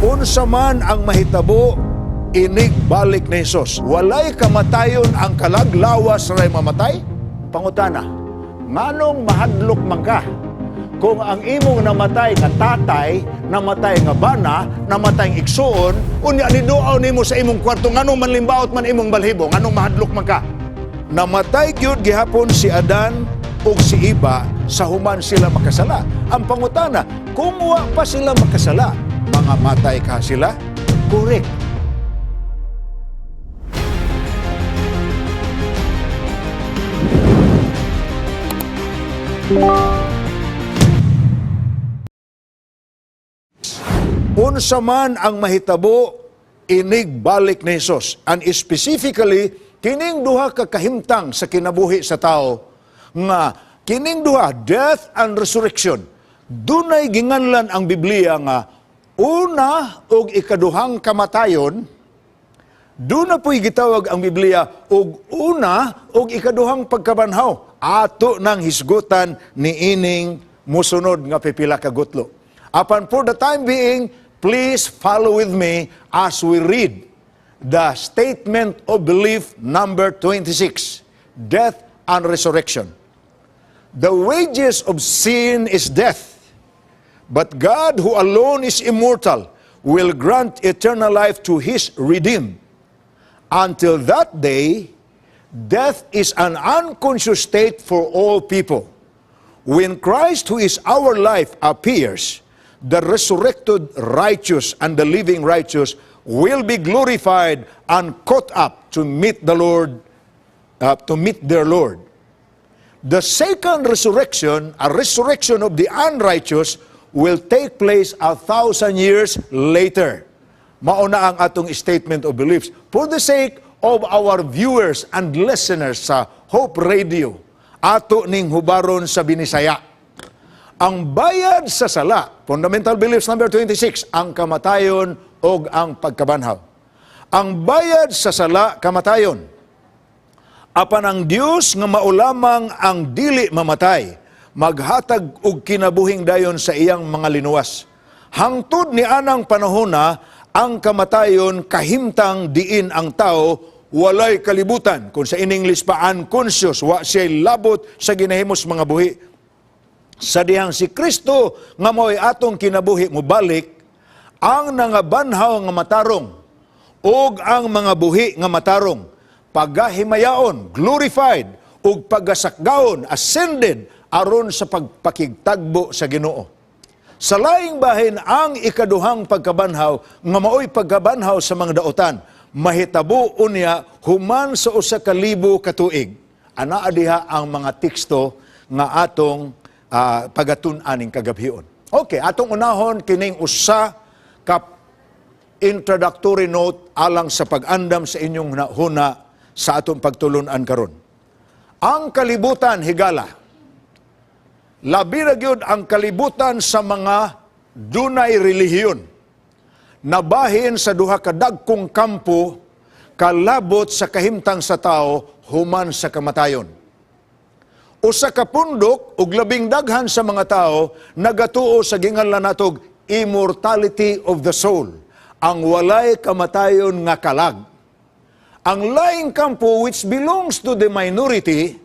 Unsa man ang mahitabo inig balik ni Hesus? Walay kamatayon, ang kalaglawas ray mamatay? Pangutana, nganong mahadlok man ka? Kung ang imong namatay nga tatay, namatay nga bana, namatay nga igsuon, unya niduaw nimo sa imong kwarto, nganong manlimbaot man imong balhibo? Nganong mahadlok man ka? Namatay gyud gihapon si Adan ug si Eva sa human sila makasala. Ang pangutana, kung wa pa sila makasala, mga matay ka sila? Correct. Unsa man ang mahitabo inig balik ni Hesus? And specifically, kining duha ka kahimtang sa kinabuhi sa tao nga kining duha, death and resurrection, dunay ginganlan ang Biblia nga una ug ikaduhang kamatayon. Doon na po'y gitawag ang Biblia og una og ikaduhang pagkabanhaw. Ato nang hisgutan ni ining musunod nga pipila ka gutlo. Apan for the time being, please follow with me as we read the statement of belief number 26, death and resurrection. The wages of sin is death, but God, who alone is immortal, will grant eternal life to His redeemed. Until that day, death is an unconscious state for all people. When Christ, who is our life, appears, the resurrected righteous and the living righteous will be glorified and caught up to meet the Lord, to meet their Lord. The second resurrection, a resurrection of the unrighteous, will take place 1,000 years later. Mauna ang atong statement of beliefs. For the sake of our viewers and listeners sa Hope Radio, ato ning hubaron sa Binisaya. Ang bayad sa sala, fundamental beliefs number 26, ang kamatayon o ang pagkabanhaw. Ang bayad sa sala, kamatayon. Apan ang Dios nga mao lamang ang dili mamatay, maghatag og kinabuhing dayon sa iyang mga linuwas. Hangtod ni anang panahona, ang kamatayon kahimtang diin ang tao walay kalibutan. Kung sa in English pa, unconscious, wa siya labot sa ginahimos mga buhi. Sa dihang si Kristo nga mo'y atong kinabuhi mobalik, ang nangabanhaw nga matarong ug ang mga buhi nga matarong pagahimayaon, glorified, ug pagasakgaon, ascended, aron sa pagpakigtagbo sa Ginoo. Sa laing bahin, ang ikaduhang pagkabanhaw nga maoy pagkabanhaw sa mga daotan mahitabo unya human sa 1,000 ka tuig. Anaa diha ang mga teksto nga atong pagatun-an ning kagabhion. Okay, atong unahon kining usa ka introductory note alang sa pag-andam sa inyong huna sa atong pagtulunan karon. Ang kalibutan, higala. Labi ra gyud ang kalibutan sa mga dunay relihiyon. Nabahin sa duha ka dagkong kampo kalabot sa kahimtang sa tao human sa kamatayon. Usa ka pundok ug labing daghan sa mga tao nagatuo sa ginganlan natog immortality of the soul, ang walay kamatayon nga kalag. Ang laing kampo, which belongs to the minority,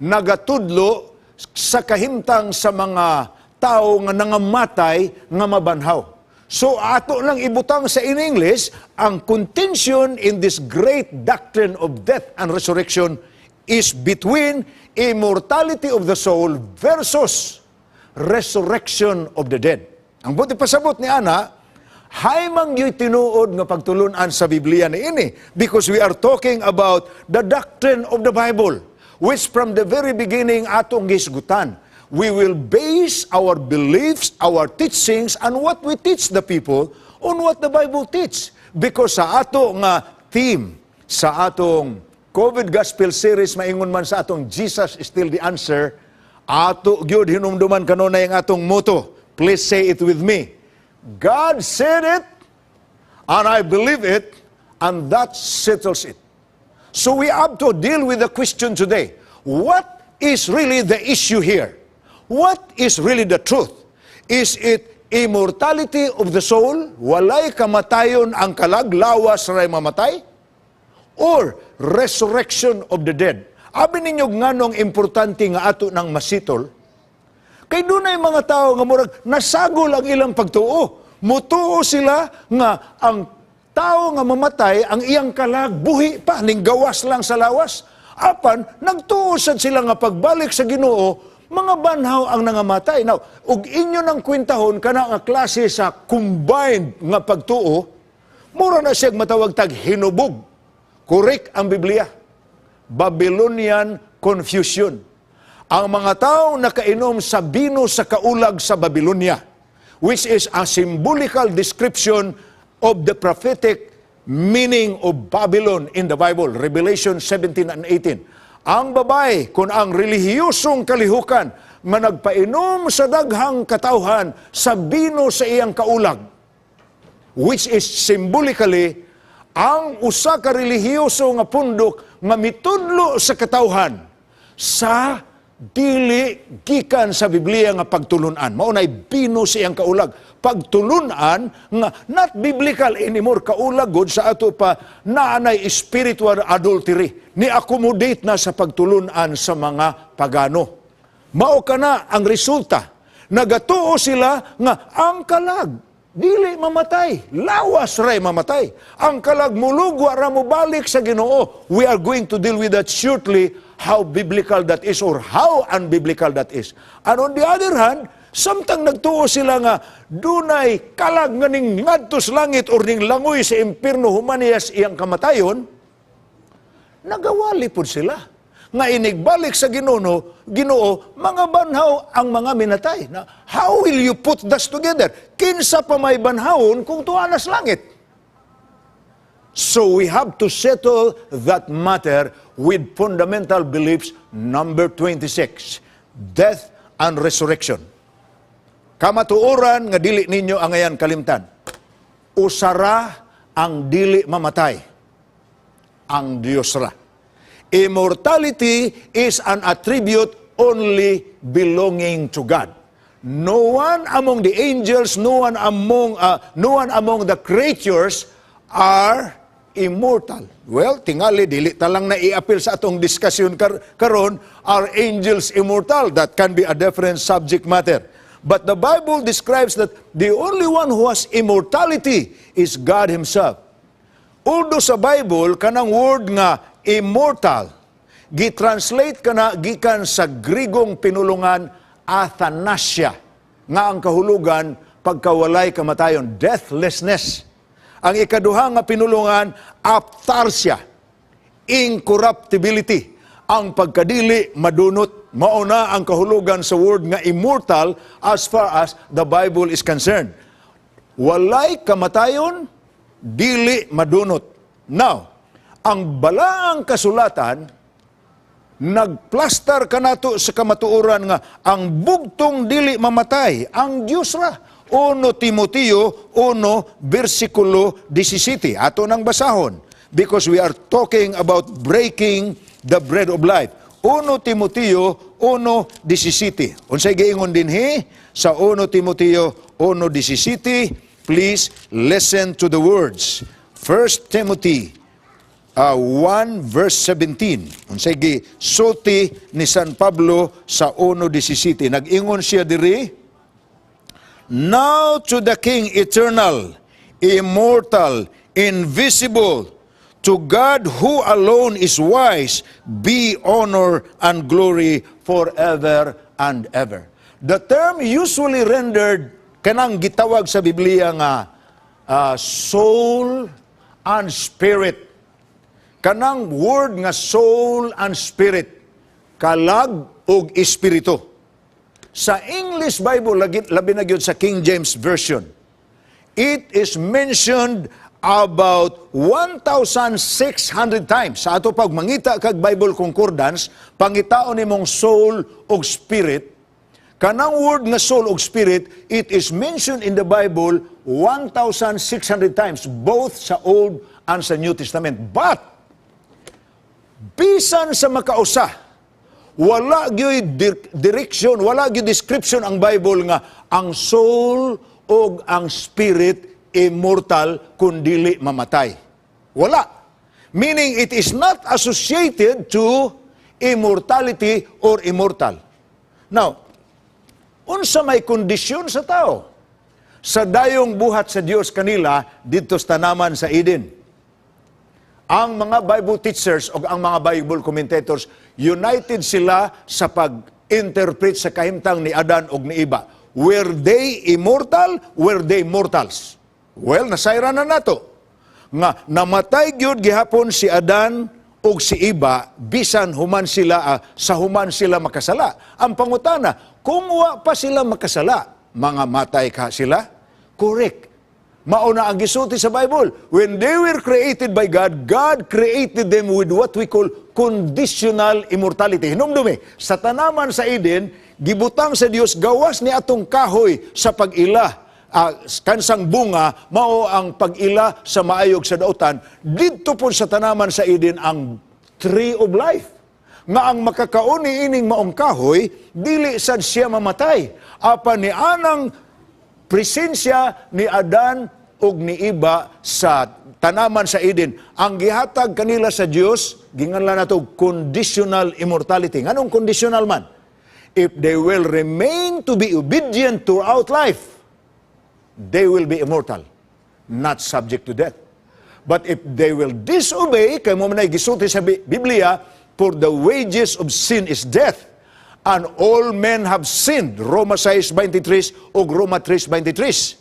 nagatudlo sa kahimtang sa mga tao nga nangamatay nga mabanhaw. So ato lang ibutang sa in English, ang contention in this great doctrine of death and resurrection is between immortality of the soul versus resurrection of the dead. Ang buot ipasabot ni ana, hay man gyud tinuod nga pagtulunan sa Biblia ni ini because we are talking about the doctrine of the Bible, which from the very beginning atong gisgutan. We will base our beliefs, our teachings, and what we teach the people on what the Bible teach. Because sa ato nga theme, sa atong COVID Gospel Series, maingon man sa atong Jesus is still the answer, ato gyud hinumduman kanunay ang atong motto. Please say it with me. God said it, and I believe it, and that settles it. So we have to deal with the question today. What is really the issue here? What is really the truth? Is it Immortality of the soul, walay kamatayon ang kalag, lawas ray mamatay, or resurrection of the dead. Abi ninyo nganong importante nga ato ng ma-settle? Kay dunay mga tao nga murag nasagol ang ilang pagtuo. Mutuo sila nga ang tao nga mamatay, ang iyang kalag buhi pa, ning gawas lang sa lawas. Apan nagtuo sad sila nga pagbalik sa Ginoo, mga banhaw ang nangamatay. Now, ug inyo nang kwentahon kana nga klase sa combined nga pagtuo, mura na siya matawag tag hinubog. Correct ang Biblia. Babylonian confusion. Ang mga tao nakainom sa bino sa kaulag sa Babylonia, which is a symbolical description of the prophetic meaning of Babylon in the Bible, Revelation 17 and 18. Ang babae, kung ang relihiyosong kalihukan nga nagpainom sa daghang katawhan sa bino sa iyang kaulag, which is symbolically ang usa ka relihiyoso nga pundok nga mitudlo sa katawhan sa dili gikan sa Biblia nga pagtulunan. Mao nay bino sa iyang kaulag. Pagtulunan nga not biblical anymore, kaulag gud sa ato pa naanay spiritual adultery ni accommodate na sa pagtulunan sa mga pagano. Mao kana ang resulta. Nagatuo sila nga ang kalag dili mamatay, lawas ray mamatay. Ang kalag mulugwa ra, mobalik sa Ginoo. We are going to deal with that shortly, how biblical that is or how unbiblical that is. And on the other hand, samtang nagtuo sila nga dunay kalag nga ning ngadto sa langit or ning langoy sa impierno human niya iyang kamatayon, nagawali pud sila nga inigbalik sa Ginoo, mga banhaw ang mga minatay. Na, how will you put that together? Kinsa pa may banhawon kung tuwa na sa langit? So we have to settle that matter with fundamental beliefs number 26, death and resurrection. Kamatuoran nga dili ninyo angayan kalimtan. Usara ang dili mamatay. Ang Dios ra. Immortality is an attribute only belonging to God. No one among the angels, no one among the creatures are immortal. Well, tingali dili ta lang na iapil sa atong discussion karon, are angels immortal? That can be a different subject matter. But the Bible describes that the only one who has immortality is God himself. Although sa Bible, kanang word nga immortal, gi-translate kana gikan sa Grigong pinulungan athanasia, nga ang kahulugan pagkawalay kamatayon, deathlessness. Ang ikaduha nga pinulungan, aphtharsia, incorruptibility, ang pagkadili madunot. Mao na ang kahulugan sa word nga immortal as far as the Bible is concerned. Walay kamatayon, dili madunot. Now, ang balaang kasulatan nagplastar kanato sa kamatuoran nga ang bugtong dili mamatay ang Dios ra. 1 Timoteo 1 versikulo 17. Ato nang basahon because we are talking about breaking the bread of life. 1 Timoteo 1:17. Unsay giingon dinhi sa 1 Timoteo 1:17? Please listen to the words. 1 Timothy 1 verse 17. Unsay gisulti ni San Pablo sa 1:17? Nag-ingon siya diri, "Now to the King eternal, immortal, invisible, to God who alone is wise, be honor and glory forever and ever." The term usually rendered kanang gitawag sa Biblia nga soul and spirit. Kanang word nga soul and spirit, kalag ug espiritu. Sa English Bible, labi na gyud sa King James Version, it is mentioned about 1,600 times. Sa ato pag mangita kag Bible Concordance, pangitaon nimong soul ug spirit, kanang word nga soul ug spirit, it is mentioned in the Bible 1,600 times, both sa Old and sa New Testament. But bisan sa makausa, wala gyud direction, wala gyud description ang Bible nga ang soul og ang spirit immortal kung dili mamatay. Wala. Meaning it is not associated to immortality or immortal. Now, unsa may kondisyon sa tao sa dayong buhat sa Dios kanila didto sa tanaman sa Eden? Ang mga Bible teachers o ang mga Bible commentators, united sila sa pag-interpret sa kahimtang ni Adan og ni Eva. Were they immortal? Were they mortals? Well, nasayran na nato nga namatay gyud gihapon si Adan ug si Eva bisan human sila sa human sila makasala. Ang pangutana, kung wa pa sila makasala, mga matay ka sila? Correct. Mao na ang gisulti sa Bible. When they were created by God, God created them with what we call conditional immortality. Hinumdumi, sa tanaman sa Eden, gibutang sa Dios gawas ni atong kahoy sa pag-ila kansang bunga, mao ang pag-ila sa maayog sa dautan. Didto po sa tanaman sa Eden ang tree of life nga ang makakaon ni ining maong kahoy, dili sad siya mamatay. Apan ni anang presensya ni Adan ug ni Eva sa tanaman sa Eden, ang gihatag kanila sa Dios, ginganlan nato conditional immortality. Nganong conditional man? If they will remain to be obedient throughout life, they will be immortal, not subject to death. But if they will disobey, kay mao man ay gisulti sa Biblia, "For the wages of sin is death, and all men have sinned." Roma 6:23 o Roma 3:23.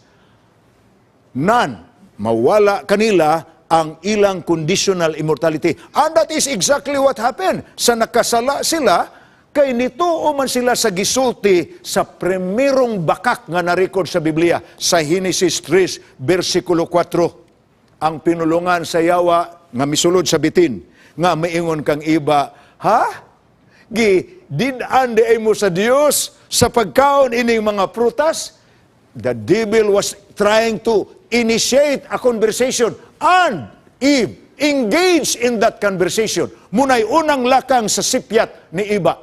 None, mawala kanila ang ilang conditional immortality. And that is exactly what happened. Sa nakasala sila, kay nituo man sila sa gisulti sa primerong bakak nga na-record sa Biblia, sa Genesis 3, versikulo 4. Ang pinulungan sa yawa nga misulod sa bitin, nga maingon kang Eva, "Ha? Gi, did-an di mo sa Dios sa pagkaon ining mga prutas?" The devil was trying to initiate a conversation and Eve engaged in that conversation. Muna'y unang lakang sa sipyat ni Eva.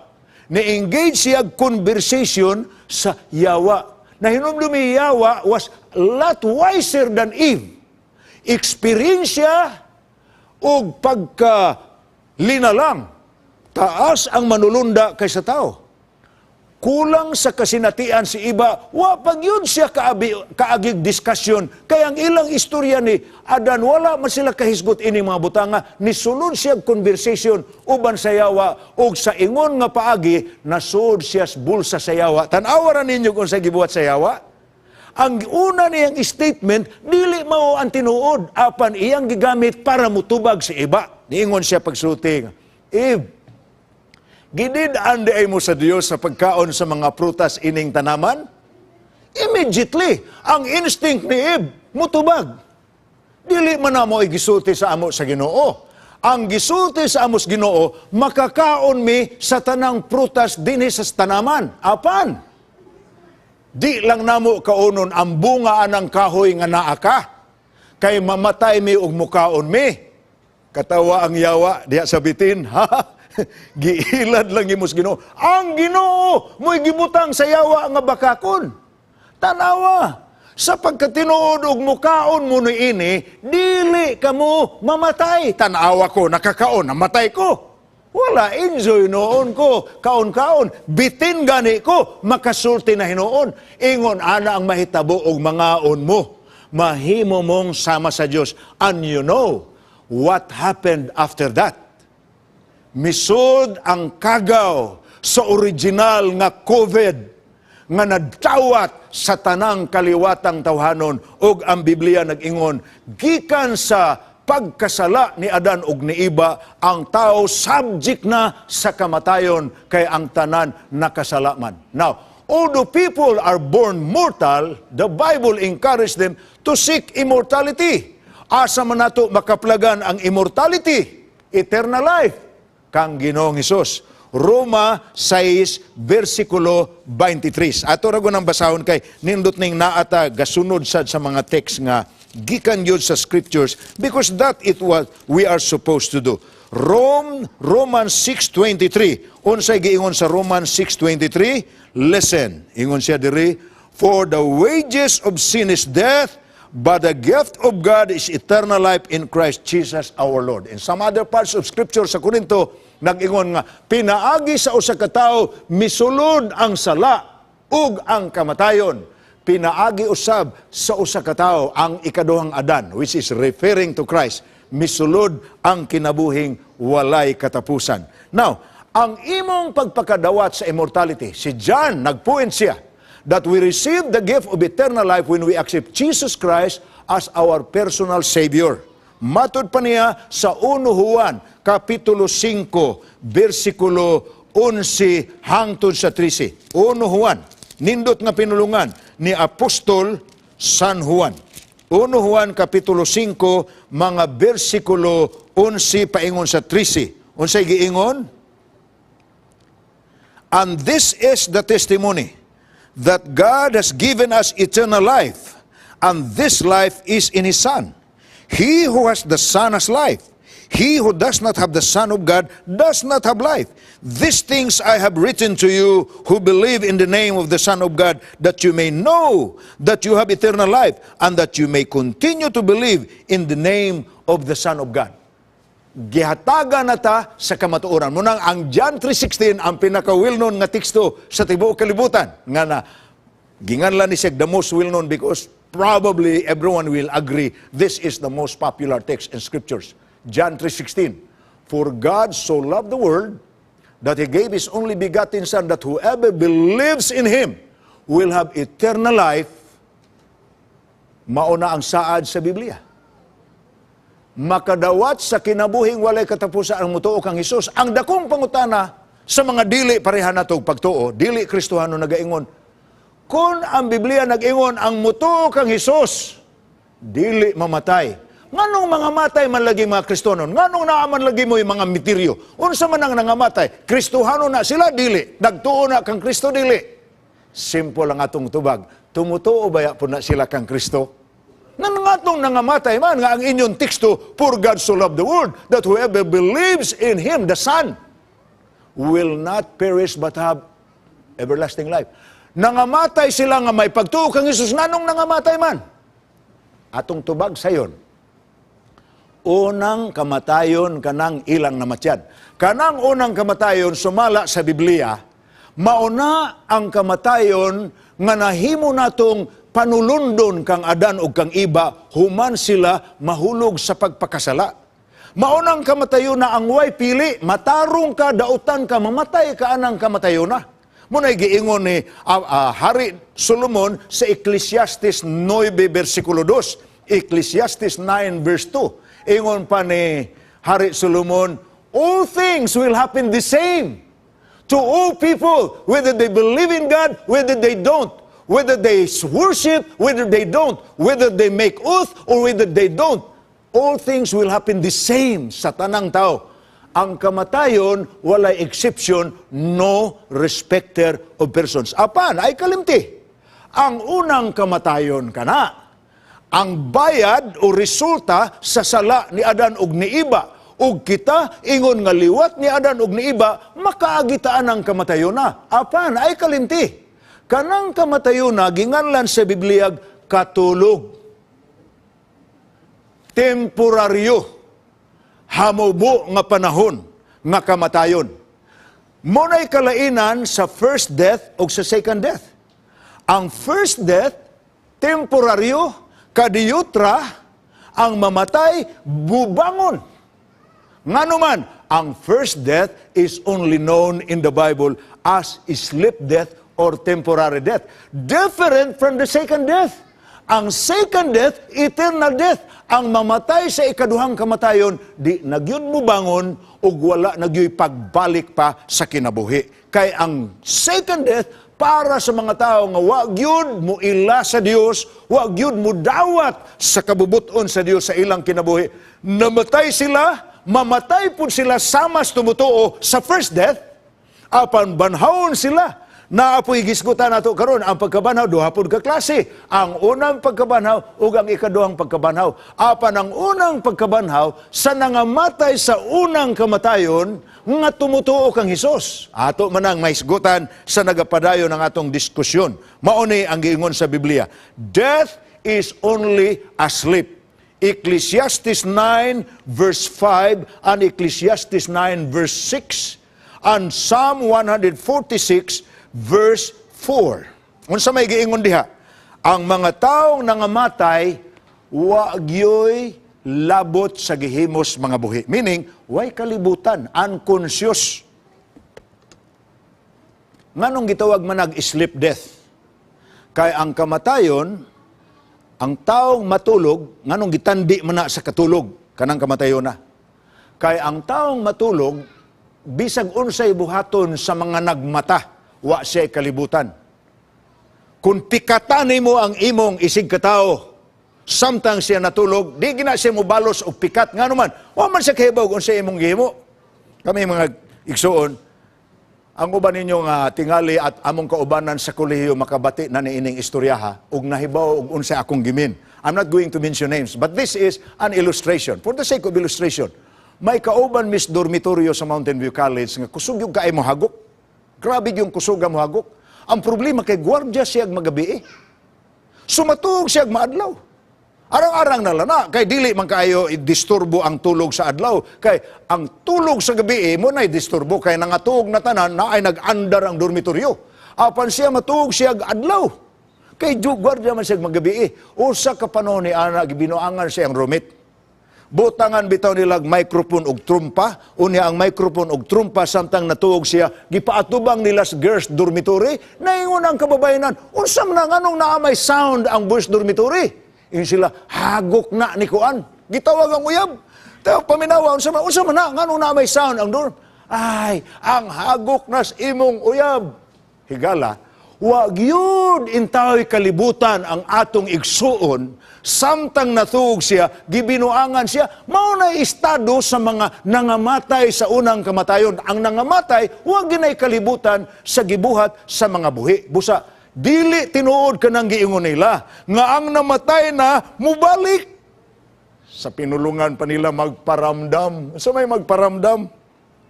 Ni-engage siya conversation sa yawa. Na hinumdumi, yawa was a lot wiser than Eve. Eksperyensya o pagka linalang, taas ang manulunda kaysa tao. Kulang sa kasinatian si Eva, wa pag yun siya kaagig discussion. Kaya ang ilang istorya ni Adan, wala man sila kahisgot ini mga butanga, nisulod siya conversation uban sa yawa, ug sa ingon nga paagi, nasud siya sa bulsa sa yawa. Tan-awa ra ninyo kung sa gibuhat sa yawa. Ang una niyang statement, dili mao ang tinuod, apan iyang gigamit para mutubag si Eva. Niingon siya pagsulti, "Eve, gidid-an di mo sa Dios sa pagkaon sa mga prutas ining tanaman?" Immediately, ang instinct ni Eve, mutubag. "Dili man namo gisulti sa amo sa Ginoo. Ang gisulti sa amo sa Ginoo, makakaon mi sa tanang prutas dinhi sa tanaman. Apan, di lang namo kaonon ang bunga anang kahoy nga naa ka. Kay mamatay mi ug mukaon mi." Katawa ang yawa diha sa bitin. "Ha? Giilad lang imo sa Ginoo." Ang Ginoo mo'y gibutang sa yawa nga bakakon. "Tanawa, sa pagkatinuod og mukaon mo ni ini, dili kamo mamatay." "Tanawa ko, nakakaon, namatay ko. Wala, enjoy noon ko, kaon-kaon, bitin gani ko, makasulti na hinuon." "Ingon ana ang mahitabo og mangaon mo. Mahimo mong sama sa Dios." And you know what happened after that? Misud ang kagaw sa original nga COVID nga nadawat sa tanang kaliwatang tawhanon, ug ang Biblia nag-ingon gikan sa pagkasala ni Adan ug ni Eva, ang tao subject na sa kamatayon kay ang tanan nakasala man. Now, although people are born mortal, the Bible encouraged them to seek immortality. Asa man nato makaplagan ang immortality, eternal life? Kang Ginoong Hesus. Roma 6 versikulo 23. Ato ra nang basahon kay nindot ning naata gasunod sad sa mga text nga gikan gyud sa scriptures, because that it what we are supposed to do. Romans 6:23. Unsay giingon sa Romans 6:23? Listen, ingon siya diri, "For the wages of sin is death, but the gift of God is eternal life in Christ Jesus our Lord." In some other parts of Scripture sa Korinto, nag-ingon nga, pinaagi sa usa ka tawo, misulod ang sala ug ang kamatayon. Pinaagi usab sa usa ka tawo, ang ikaduhang Adan, which is referring to Christ, misulod ang kinabuhing walay katapusan. Now, ang imong pagpakadawat sa immortality, si John, nagpuin siya, that we receive the gift of eternal life when we accept Jesus Christ as our personal Savior. Matod pa niya sa 1 Juan, Kapitulo 5, versikulo 11 hangtod sa 13. 1 Juan, nindot nga pinulungan ni Apostol San Juan. 1 Juan Kapitulo 5, mga versikulo 11 paingon sa 13. Unsay giingon? "And this is the testimony, that God has given us eternal life, and this life is in His Son. He who has the Son has life. He who does not have the Son of God does not have life. These things I have written to you who believe in the name of the Son of God, that you may know that you have eternal life, and that you may continue to believe in the name of the Son of God." Gihatagan na ta sa kamatuoran. Munang ang John 3:16 ang pinaka well-known nga teksto sa tibuok kalibutan. Nga na ginganlan ni siya the most well-known because probably everyone will agree this is the most popular text in Scriptures. John 3:16. "For God so loved the world that He gave His only begotten Son, that whoever believes in Him will have eternal life." Mauna ang saad sa Biblia. Makadawat sa kinabuhing walay katapusan ang mutuo kang Hesus. Ang dakong pangutana sa mga dili pareha natog pagtuo, dili Kristohano, nagaingon, kung ang Biblia nag-ingon ang mutuo kang Hesus, dili mamatay, nganong mga matay man lagi mga Kristohanon? Nganong naa man lagi mo yung mga mitiryo? Unsa man ang nangamatay? Kristohano na sila, dili? Nagtuo na kang Kristo, dili? Simple ang atong tubag. Tumutuo baya po na sila kang Kristo? Nangatong nangamatay man nga ang inyong teksto, "For God so loved the world that whoever believes in Him, the Son, will not perish but have everlasting life." Nangamatay sila nga may pagtuo kang Hesus, nganong nangamatay man? Atong tubag sayon, unang kamatayon kanang ilang namatyad. Kanang unang kamatayon sumala sa Biblia, mauna ang kamatayon nga nahimo natong panulundon kang Adan ug kang Iba human sila mahulog sa pagpakasala. Maunang kamatayon na ang way pili, matarong ka, dautan ka, mamatay ka anang kamatayon na. Muna'y giingon ni Hari Solomon sa Ecclesiastes 9 versikulo 2. Ecclesiastes 9 verse 2. Ingon pa ni Hari Solomon, "All things will happen the same to all people, whether they believe in God, whether they don't, whether they worship, whether they don't, whether they make oath or whether they don't. All things will happen the same sa tanang tao." Ang kamatayon, walay exception, no respecter of persons. Apan, ay kalimti. Ang unang kamatayon kana, ang bayad o resulta sa sala ni Adan ug ni Iba. Ug kita, ingon nga liwat ni Adan ug ni Iba, makaagitaan ang kamatayon na. Apan, ay kalimti. Kanang kamatayon na, ginganlan sa Biblia, katulog. Temporaryo. Hamubo nga panahon nga kamatayon. Muna'y kalainan sa first death o sa second death. Ang first death, temporaryo, kadiyutra, ang mamatay, bubangon. Ngano man, ang first death is only known in the Bible as sleep death or temporary death. Different from the second death. Ang second death, eternal death. Ang mamatay sa ikaduhang kamatayon, di na gyud mubangon ug wala na gyud pagbalik pa sa kinabuhi. Kay ang second death para sa mga tao nga wa gyud mo ila sa Dios, wa gyud mo dawat sa kabubuton sa Dios sa ilang kinabuhi. Namatay sila, mamatay pud sila sama sa tumutuo sa first death, apan banhawon sila. Naa poy gisgutan nato karon ang pagkabanhaw, duha pud ka klase. Ang unang pagkabanhaw ug ang ikaduhang pagkabanhaw. Apan ang unang pagkabanhaw sa nangamatay sa unang kamatayon nga tumutuo kang Hesus. Ato man ang mahisgutan sa nagapadayon ng atong diskusyon. Mao ni ang giingon sa Biblia. Death is only asleep. Ecclesiastes 9 verse 5 and Ecclesiastes 9 verse 6 and Psalm 146 verse 4. Unsa may giingon diha? Ang mga taong nangamatay wa gyoy labot sa gihimos mga buhi. Meaning, way kalibutan, unconscious. Nganong gitawag man nag sleep death? Kay ang kamatayon, ang taong matulog, nganong gitandi man na sa katulog, kanang kamatayon na. Kay ang taong matulog, bisag unsay buhaton sa mga nagmata, wa siya kalibutan. Kung pikatan nimo ang imong isig katao, samtang siya natulog, di gina siya mobalos og pikat. Ngano man, wa man siya kahibaw kung unsay imong gihimo. Kami mga igsuon, ang uban ninyo nga tingali at among kaubanan sa kolehiyo makabati na niining istoryaha ug nahibaw og unsay akong gi-mean. I'm not going to mention names, but this is an illustration. For the sake of illustration, may kauban mis dormitoryo sa Mountain View College nga kusog yung kaayo mohagok. Grabe yung kusog mo hagok. Ang problema kay gwardya siya magabi eh. Matuog siya maadlaw. Arang-arang na lang na, kay dili man kaayo disturbo ang tulog sa adlaw. Kay ang tulog sa gabi eh, mao na disturbo kay nangatuog na tanan na ay nag-andar ang dormitoryo. Apan siya matuog siya adlaw. Kay gwardya man siya magabi eh. Usa ka panahon ni ana gibinuangan siya ang roommate. Butangan bitaw nilag microphone og trumpa, unya ang microphone og trumpa samtang natuog siya, gipaatubang nila sa girls dormitory, naingon ang kababayenan, unsa man na nganong naa may sound ang boys dormitory? Ingon sila, hagok na ni kuan. Gitawag ang uyab. Tayo paminawa, unsa man na nganong naa may sound ang dorm? Ay, ang hagok nas imong uyab. Higala, wa gyud intaway kalibutan ang atong igsuon samtang natuog siya, gibinuangan siya, mao na estado sa mga nangamatay sa unang kamatayon. Ang nangamatay, wa ginay kalibutan sa gibuhat sa mga buhi. Busa, dili tinuod kanang giingon nila nga ang namatay na mubalik sa pinulungan pa nila magparamdam. Sa may magparamdam?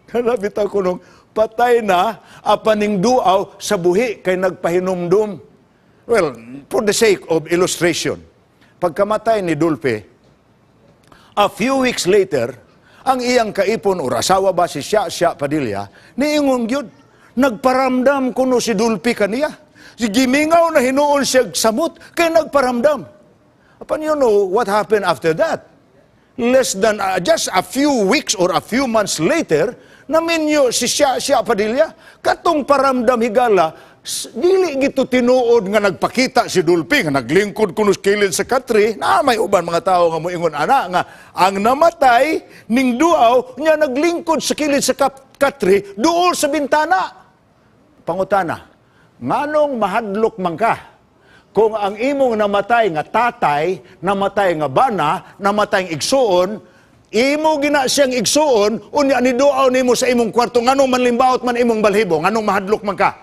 Kana bitaw kunong patay na apan ning duaw sa buhi kay nagpahinumdum. Well, for the sake of illustration, pagkamatay ni Dulpe, a few weeks later, ang iyang kaipon or asawa ba si Siya Siya Padilla, niingon gyud, nagparamdam kuno si Dulpe kaniya. Si gimingaw na hinuon siya samot kay nagparamdam. Apan you know what happened after that? Less than just a few weeks or a few months later, naminyo si Siya Siya Padilla, katong paramdam higala, dili gito tinuod nga nagpakita si Dulpi nga naglingkod kuno sa kilid sa katre na may uban mga tao nga moingon ana nga ang namatay ning duaw nya naglingkod sa kilid sa katre duol sa bintana. Pangutana, nganong mahadlok man ka kung ang imong namatay nga tatay, namatay nga bana, namatay nga igsuon, imo gina siyang igsuon, unya ni duaw nimo sa imong kwarto, nganong manlimbawot man imong balhibo, nganong mahadlok man ka?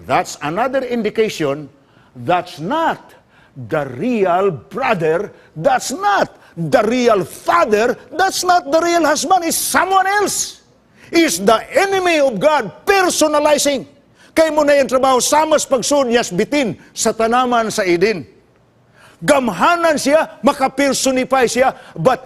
That's another indication that's not the real brother, that's not the real father, that's not the real husband, it's someone else. Is the enemy of God personalizing. Kay mao na yung trabaho, samas pagsud niya bitin sa tanaman sa Eden. Gamhanan siya, makapersonify siya, but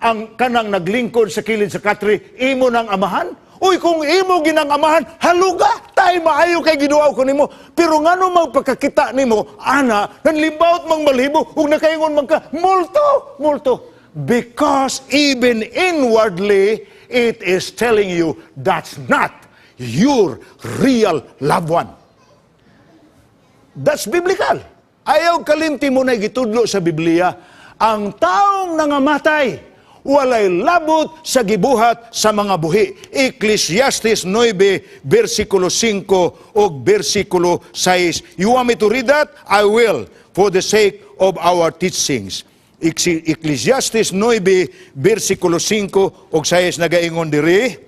ang kanang naglingkod sa kilid sa katre, imo nang amahan? Uy, kung imo ginang amahan, haluga, tay maayo kay giduaw ko nimo. Pero ngano magpakakita nimo, ana, nanlimbawot mang balhibo, ug nakaingon man ka, multo, multo. Because even inwardly, it is telling you that's not your real loved one. That's biblical. Ayaw kalimti mao na gitudlo sa Biblia, ang taong nangamatay, walay labot sa gibuhat sa mga buhi. Ecclesiastes 9, versikulo 5 o versikulo 6. You want me to read that? I will, for the sake of our teachings. Ecclesiastes 9, versikulo 5 o 6 nagaingon diri,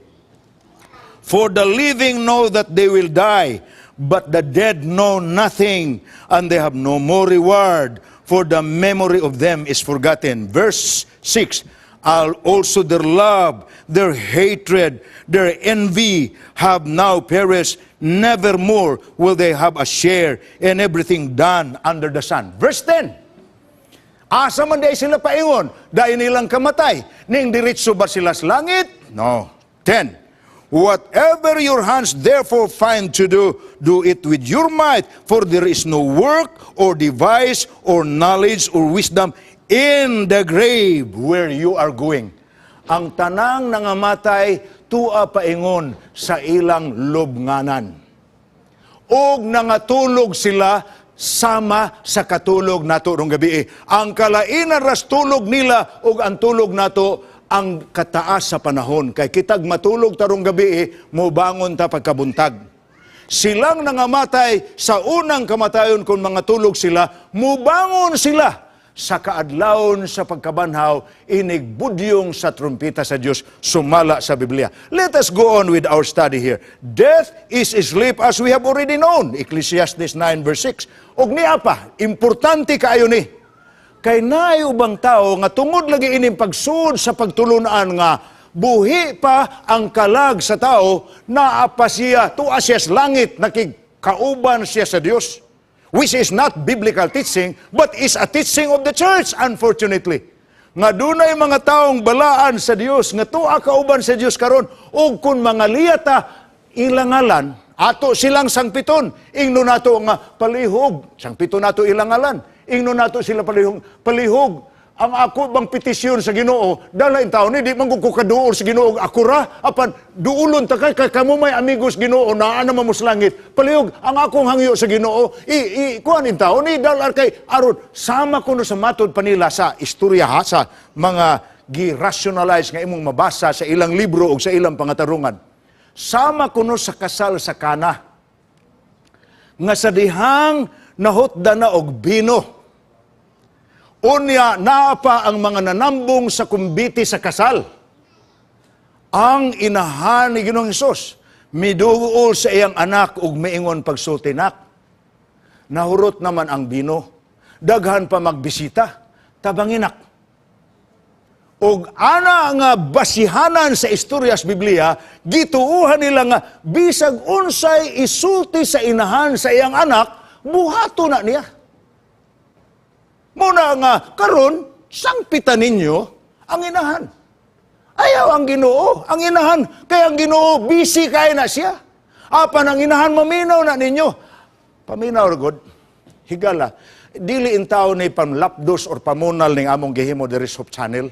"For the living know that they will die, But the dead know nothing, and they have no more reward, for the memory of them is forgotten. Verse 6, also their love, their hatred, their envy have now perished. Nevermore will they have a share in everything done under the sun. Verse 10. Asa man diay sila paingon? Dahil nilang kamatay. Ning diretso ba sila sa langit? No. 10. Whatever your hands therefore find to do, do it with your might, for there is no work or device or knowledge or wisdom in the grave where you are going. Ang tanang nangamatay tua paingon sa ilang lubnganan. Og nangatulog sila sama sa katulog nato rong gabi. Ang kalainan ras tulog nila ug ang tulog nato ang kataas sa panahon. Kay kitag matulog tarong gabi, mobangon ta pagkabuntag. Silang nangamatay sa unang kamatayon, kung mga tulog sila, mubangon sila sa kaadlawon sa pagkabanhaw inigbudyong sa trumpeta sa Dios, sumala sa Biblia. Let us go on with our study here. Death is sleep, as we have already known. Ecclesiastes 9 verse 6. Og niya pa, importante kaayo ni. Kay naay ubang tao nga tungod lagi ining pagsuod sa pagtulunan nga buhi pa ang kalag sa tao, naa pa siya, tuwa siya sa langit, nakigkauban siya sa Dios, which is not biblical teaching, but is a teaching of the church, unfortunately. Nga dunay mga taong balaan sa Dios, nga tuwa kauban sa Dios karon, ug kung mga liyata ilangalan, ato silang sangpiton, ingno nato nga palihog, sangpiton nato ilangalan, ingno nato sila palihog, palihog, ang ako bang petisyon sa Ginoo, dala in taon ni di man ko kaduol sa Ginoo ako ra, apan duulon ta kay kamo may amigos Ginoo, naa na mo sa langit. Palihog, ang akong hangyo sa Ginoo, i kuan in taon ni dalar kay aron sama kuno sa matod pa nila sa istorya ha, sa mga gi-rationalize nga imong mabasa sa ilang libro o sa ilang pangatarungan. Sama kuno sa kasal sa Kana. Nga sa dihang nahutda na og bino. Unya, naa pa ang mga nanambong sa kumbiti sa kasal. Ang inahan ni Ginoong Hesus miduol sa iyang anak ug miingon pagsulti, "Nak, nahurot naman ang bino. Daghan pa magbisita. Tabangi, nak." Og ana nga basihanan sa istorya sa Biblia, gituuhan nila nga bisag unsay isulti sa inahan sa iyang anak, buhato na niya. Muna nga karon sangpitan ninyo ang inahan. Ayaw ang Ginoo, ang inahan. Kaya ang Ginoo busy kay na siya. Apan ang inahan maminaw na ninyo. Paminaw ra gud. Higala. Dili in tao ni panlapdos or pamunal ning among gihimo diri sa Hope Channel.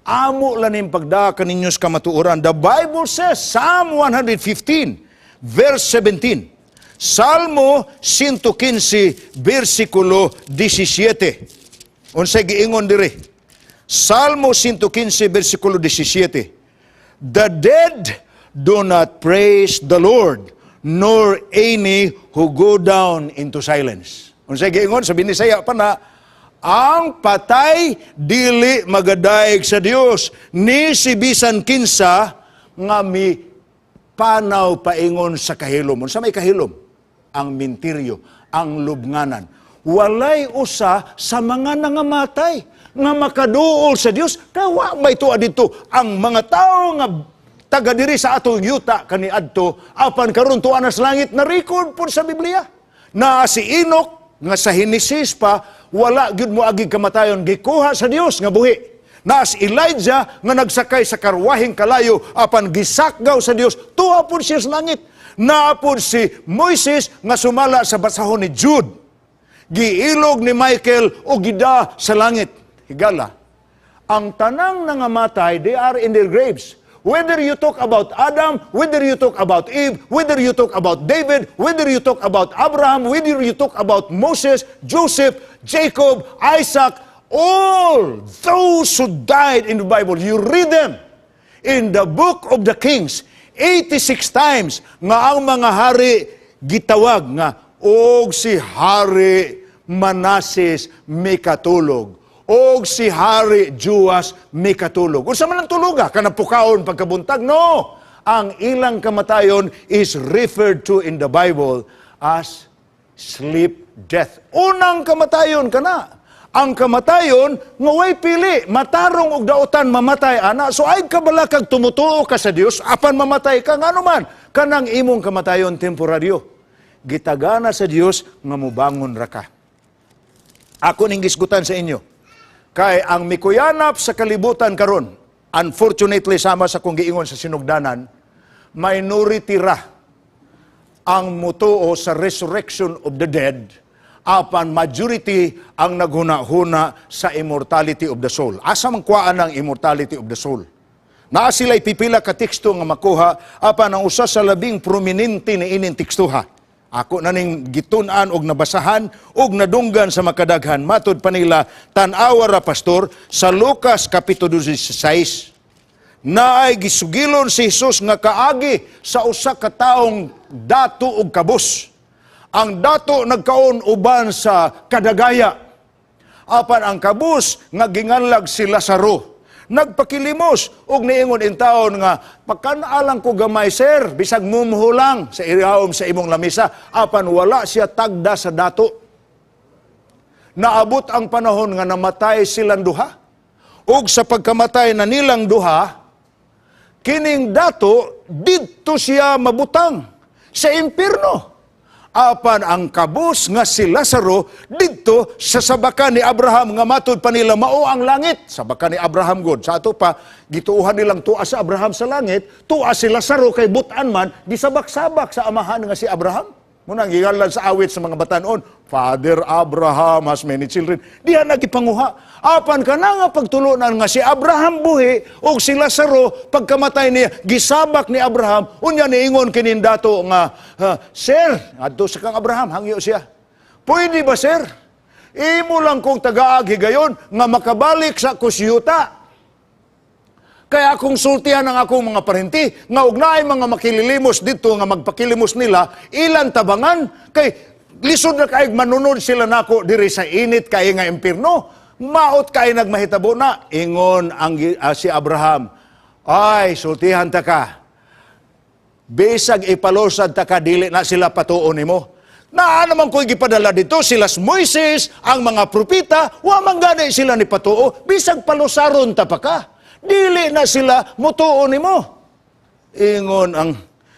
Amo lang ning pagdaka ninyo sa kamatuoran. The Bible says, Psalm 115, verse 17. Salmo 115, versikulo 17. Unsay giingon diri? Salmo 115, versikulo 17. "The dead do not praise the Lord, nor any who go down into silence." Unsay giingon sa Binisaya pa na, ang patay dili magadayeg sa Dios ni si bisan kinsa nga mi panaw paingon sa kahilom. Unsa may kahilom? Ang minteryo, ang lubnganan. Walay usa sa mga nangamatay nga makaduol sa Dios. Kawa may tuwa dito ang mga tao nga taga diri sa atong yuta kaniadto apan karon tuwa na sa langit, na record po sa Biblia. Na si Enoch nga sa Henesis pa wala gyud mo agi kamatayon, gikuha sa Dios nga buhi. Na si Elijah nga nagsakay sa karwaheng kalayo apan gisakgaw sa Dios, tuwa pud siya sa langit. Naa pud si Moises nga sumala sa basahon ni Jude, giilog ni Michael o gida sa langit. Higala, ang tanang nangamatay, they are in their graves. Whether you talk about Adam, whether you talk about Eve, whether you talk about David, whether you talk about Abraham, whether you talk about Moses, Joseph, Jacob, Isaac, all those who died in the Bible, you read them in the Book of the Kings, 86 times nga ang mga hari gitawag nga og si Hari Manases mikatulog og si Hari Joas mikatulog. Unsa man ang tuluga? Kanang pukaon pagkabuntag? No. Ang ilang kamatayon is referred to in the Bible as sleep death. Unang kamatayon kana. Ang kamatayon nga way pili, matarong og daotan mamatay ana. So ay kabala kag tumutuo ka sa Dios apan mamatay ka, ngano man kanang imong kamatayon temporaryo. Gitagana sa Dios nga mobangon ra ka. Ako ning gisgutan sa inyo. Kay ang mikuyanap sa kalibutan karon, unfortunately, sama sa kong giingon sa sinugdanan, minority ra ang mutuo sa resurrection of the dead, apan majority ang naghuna-huna sa immortality of the soul. Asa man kuhaan ang immortality of the soul? Naa sila'y pipila ka teksto nga makuha, apan ang usa sa labing prominente ni ining tekstuha. Ako na ning gitun-an og nabasahan og nadunggan sa makadaghan. Matod pa nila, tan-awa ra, pastor, sa Lucas Kapitulo 16 naay gisugilon si Jesus nga kaagi sa usa ka taong dato og kabus. Ang dato nagkaon uban sa kadagaya. Apan ang kabus nga ginganlag si Lazaro, nagpakilimos og niingon in taon nga pakan-a lang ko gamay, sir, bisag mumho lang sa ilawom sa imong lamisa, apan wala siya tagda sa dato. Naabot ang panahon nga namatay silang duha. Ug sa pagkamatay na nilang duha, kining dato didto siya mabutang sa impierno. Apan ang kabus nga si Lazaro didto sa sabakan ni Abraham nga matud pa nila mao ang langit. Sabakan ni Abraham god. Sa ato pa gituohan nilang tua sa Abraham sa langit, tua si Lazaro kay butan man gisabak-sabak sa amahan nga si Abraham. Muna gigalan sa awit sa mga batanon, "Father Abraham has many children." Diha nagipanguha. Apan kana nga pagtulunan nga si Abraham buhi ug si Lazaro pagkamatay niya gisabak ni Abraham, unya niingon kining dato nga, "Sir," adto sa kang Abraham, hangyo siya. "Pwede ba, sir? Imo lang kong tagaag higayon nga makabalik sa ko sa yuta. Kaya akong sultihan ang akong mga parente nga og naay mga makililimos dito nga magpakilimos nila, ilang tabangan kay lisod na kay manunod sila nako diri sa init kay nga impierno. Maot kay nagmahitabo na." Ingon ang si Abraham, "Ay, sultihan ta ka. Bisag ipalusad ta ka, dili na sila patuon nimo. Naa naman ko'y gipadala dito, sila si Moises, ang mga propeta, wa man gani sila ni patuo, bisag palusaron ta pa ka. Dili na sila mutuo nimo." Ingon ang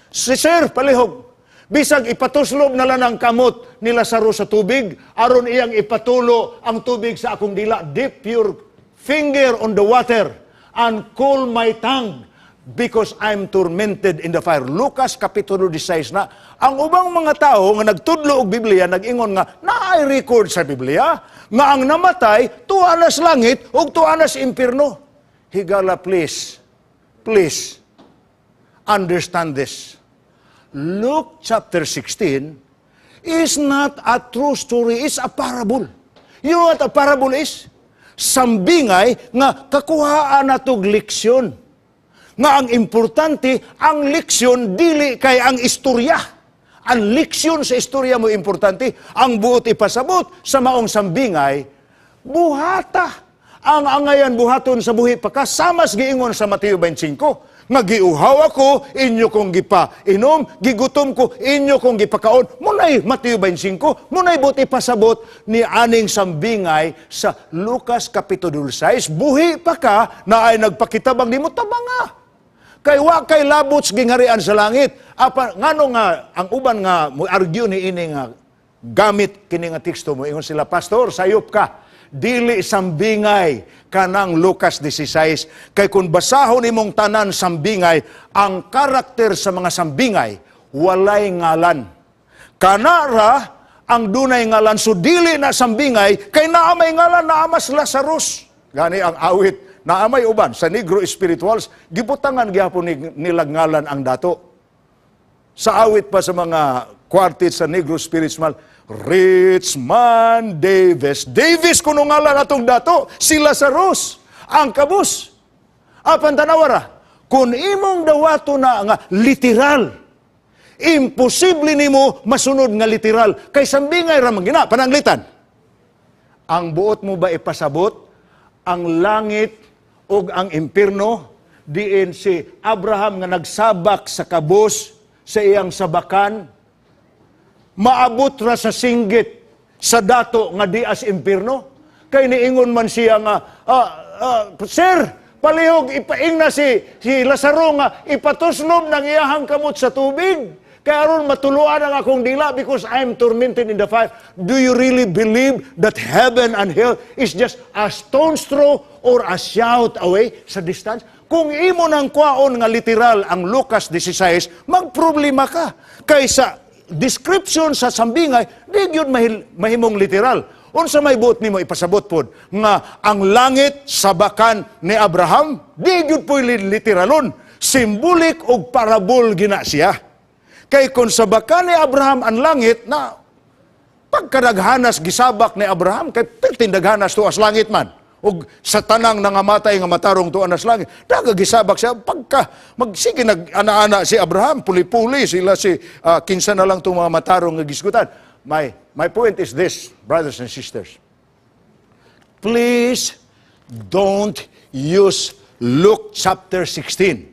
si "Sir, palihog. Bisag ipatuslob na lang ang kamot ni Lazaro sa tubig, aron iyang ipatulo ang tubig sa akong dila. Dip your finger on the water and cool my tongue because I'm tormented in the fire." Lucas Kapitulo 16 na. Ang ubang mga tao nga nagtudlo og Biblia, nag-ingon nga naay record sa Biblia nga ang namatay tuwa na sa langit ug tuwa na sa impierno. Higala, please, please, understand this. Luke chapter 16 is not a true story, it's a parable. You know what a parable is? Sambingay nga kakuhaan na tog leksyon. Nga ang importante, ang leksyon dili kay ang istorya. Ang leksyon sa istorya mo importante, ang buot ipasabot sa maong sambingay, buhata ang angayan buhaton sa buhi pa ka, samas giingon sa Mateo 25 nga giuhaw ako, inyo kong gipa inom, gigutom ko, inyo kong gipakaon. Munay Mateo 25, munay buot ipasabot ni aning sambingay sa Lucas Kapitulo 6, buhi pa ka na ay nagpakitabang nimo, tabanga. Kay wa kay labot sa gingharian sa langit. Apa ngano nga ang uban nga mo argue ni ini nga gamit kini nga teksto mo ingon sila, "Pastor, sayop ka. Dili sambingay kanang Lucas 16 kay kung basahon nimong tanan sambingay, ang karakter sa mga sambingay walay ngalan. Kana ra ang dunay ngalan, so dili na sambingay kay naa may ngalan, naa mas Lazarus." Gani ang awit, naa may uban sa Negro Spirituals, gibutangan gyapon nila ngalan ang dato. Sa awit pa sa mga quartet sa Negro Spiritual, Rich Man Davis. Davis kuno ngalan atong dato, si Lazarus, ang kabus. Apan tanawara, kung imong dawato na nga literal, imposible nimo masunod nga literal kay sambingay ra man gina pananglitan. Ang buot mo ba ipasabot ang langit ug ang impierno Diin si Abraham nga nagsabak sa kabos sa iyang sabakan, maabot ra sa singgit sa dato nga dias impierno? Kay niingon man siya nga, "Sir, palihog ipaingna si Lazaro nga ipatuslob ng iyahang kamot sa tubig. Kay aron matuluan ang akong dila because I'm tormented in the fire." Do you really believe that heaven and hell is just a stone's throw or a shout away sa distance? Kung imo nang kwaon nga literal ang Lucas 16, magproblema ka. Kaysa description sa sambingay, di gyud mahimong literal. Unsa may buot nimo ipasabot pod nga ang langit sabakan ni Abraham? Di gyud po'y literalon. Symbolic og parabol gina siya. Kay kung sabakan ni Abraham ang langit na pagkadaghanas gisabak ni Abraham, kay perting daghanas tuas langit man ug sa tanang nangamatay nga matarong tuan sa langit, daga gisabak siya. Pagka magsige nag ana-ana si Abraham, puli-puli sila, si kinsa na lang itong mga matarong nga gisgutan. My point is this, brothers and sisters: please don't use Luke chapter 16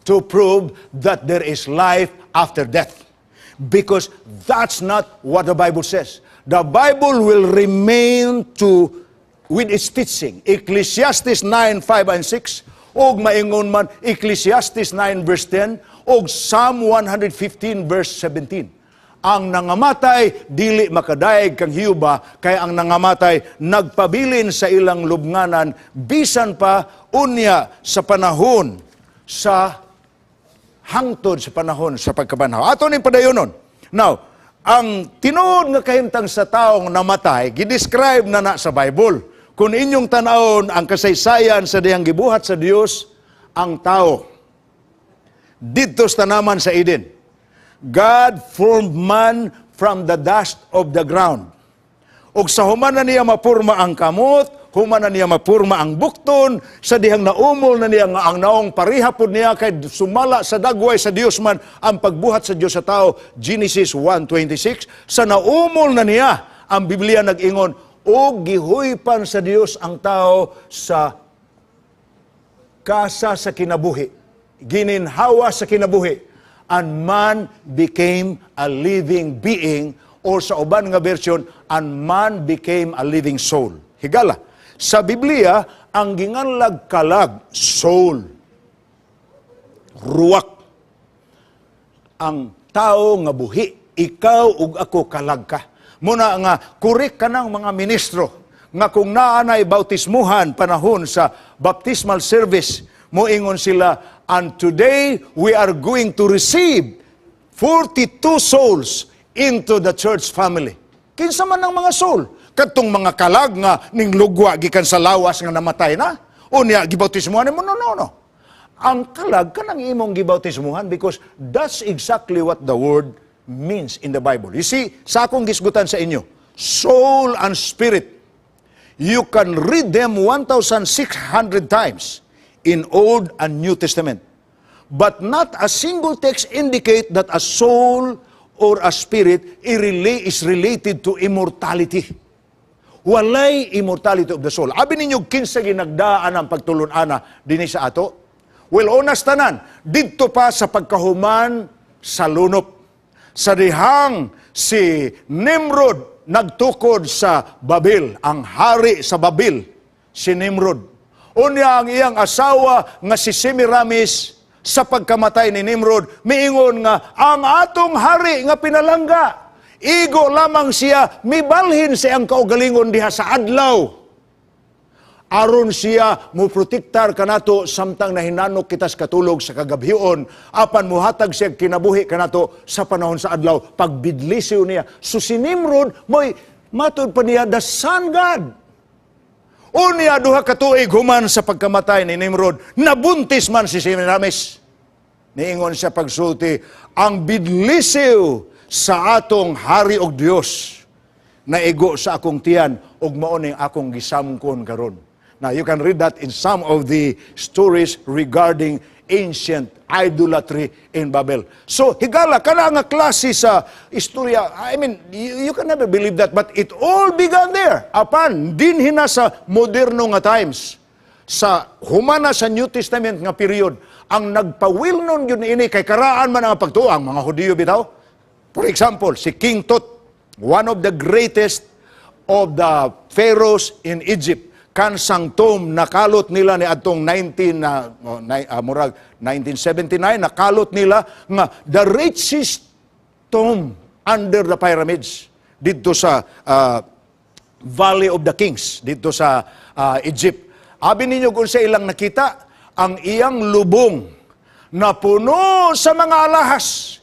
to prove that there is life after death. Because that's not what the Bible says. The Bible will remain to with its teaching. Ecclesiastes 9, 5 and 6, og maingon man Ecclesiastes 9 verse 10, og Psalm 115 verse 17. Ang nangamatay dili makadayeg kang Jehova, kay ang nangamatay nagpabilin sa ilang lubnganan bisan pa unya sa panahon sa hangtod sa panahon sa pagkabanhaw. Ato ning padayonon. Now, ang tinuod nga kahimtang sa taong namatay, gidescribe na na sa Bible. Kung inyong tanawon ang kasaysayan sa dihang gibuhat sa Dios ang tao didto sa tanaman sa Eden. God formed man from the dust of the ground. Ug sa human na niya mapurma ang kamot, human na niya mapurma ang bukton, sa dihang naumol na niya nga ang naong pareha pod niya, kay sumala sa dagway sa Dios man ang pagbuhat sa Dios sa tao, Genesis 1:26. Sa naumol na niya, ang Biblia nag-ingon, og gihuypan sa Dios ang tao sa kasa sa kinabuhi. Gininhawa sa kinabuhi. And man became a living being, or sa uban nga version, and man became a living soul. Higala. Sa Biblia, ang ginganlag kalag, soul, ruwak. Ang tao nga buhi, ikaw ug ako, kalag ka. Muna nga, correct ka ng mga ministro, nga kung naa nay bautismuhan panahon sa baptismal service, moingon sila, "And today we are going to receive 42 souls into the church family." Kinsa man ang mga soul? Kadtong mga kalag nga ning lugwa gikan sa lawas nga namatay na? Unya gibautismuhan mo? No, no, no. Ang kalag kanang imong gibautismuhan, because that's exactly what the word means in the Bible. You see, sa akong gisgutan sa inyo, soul and spirit, you can read them 1,600 times in Old and New Testament. But not a single text indicate that a soul or a spirit is related to immortality. Walay immortality of the soul. Abi ninyo, kinsa ginagdaan ang pagtulon-ana dinhi sa ato? Well, onas tanan, didto pa sa pagkahuman sa lunop. Sa dihang si Nimrod nagtukod sa Babil, ang hari sa Babil, si Nimrod. Unya ang iyang asawa nga si Semiramis, sa pagkamatay ni Nimrod, miingon nga ang atong hari nga pinalangga, igo lamang siya mibalhin sa iyang kaugalingon diha sa adlaw aron siya mo protektar kanato samtang nahinanok kita sa katulog sa kagabhion, apan muhatag siya kinabuhi kanato sa panahon sa adlaw pagbidlisiw niya. So si Nimrod mo'y matud pa niya the sun god. Unya 2 ka tuig human sa pagkamatay ni Nimrod, nabuntis man si Semiramis. Niingon siya pagsulti, "Ang bidlisiw sa atong hari og Dios naigo sa akong tiyan ug mao ning akong gisamkon karon." Now you can read that in some of the stories regarding ancient idolatry in Babel. So higala, kana nga klase sa istorya, I mean, you can never believe that, but it all began there. Apan dinhi na sa moderno nga times. Sa humana sa New Testament nga period, ang nagpa-well-known gyud ini kay karaan man ang pagtuo ang mga Hudiyo bitaw. For example, si King Tut, one of the greatest of the pharaohs in Egypt. Kansang tomb nakalot nila ni adtong 19 na oh, murag 1979, nakalot nila nga the richest tomb under the pyramids didto sa Valley of the Kings didto sa Egypt. Abi ninyo kung sa ilang nakita ang iyang lubong na puno sa mga alahas.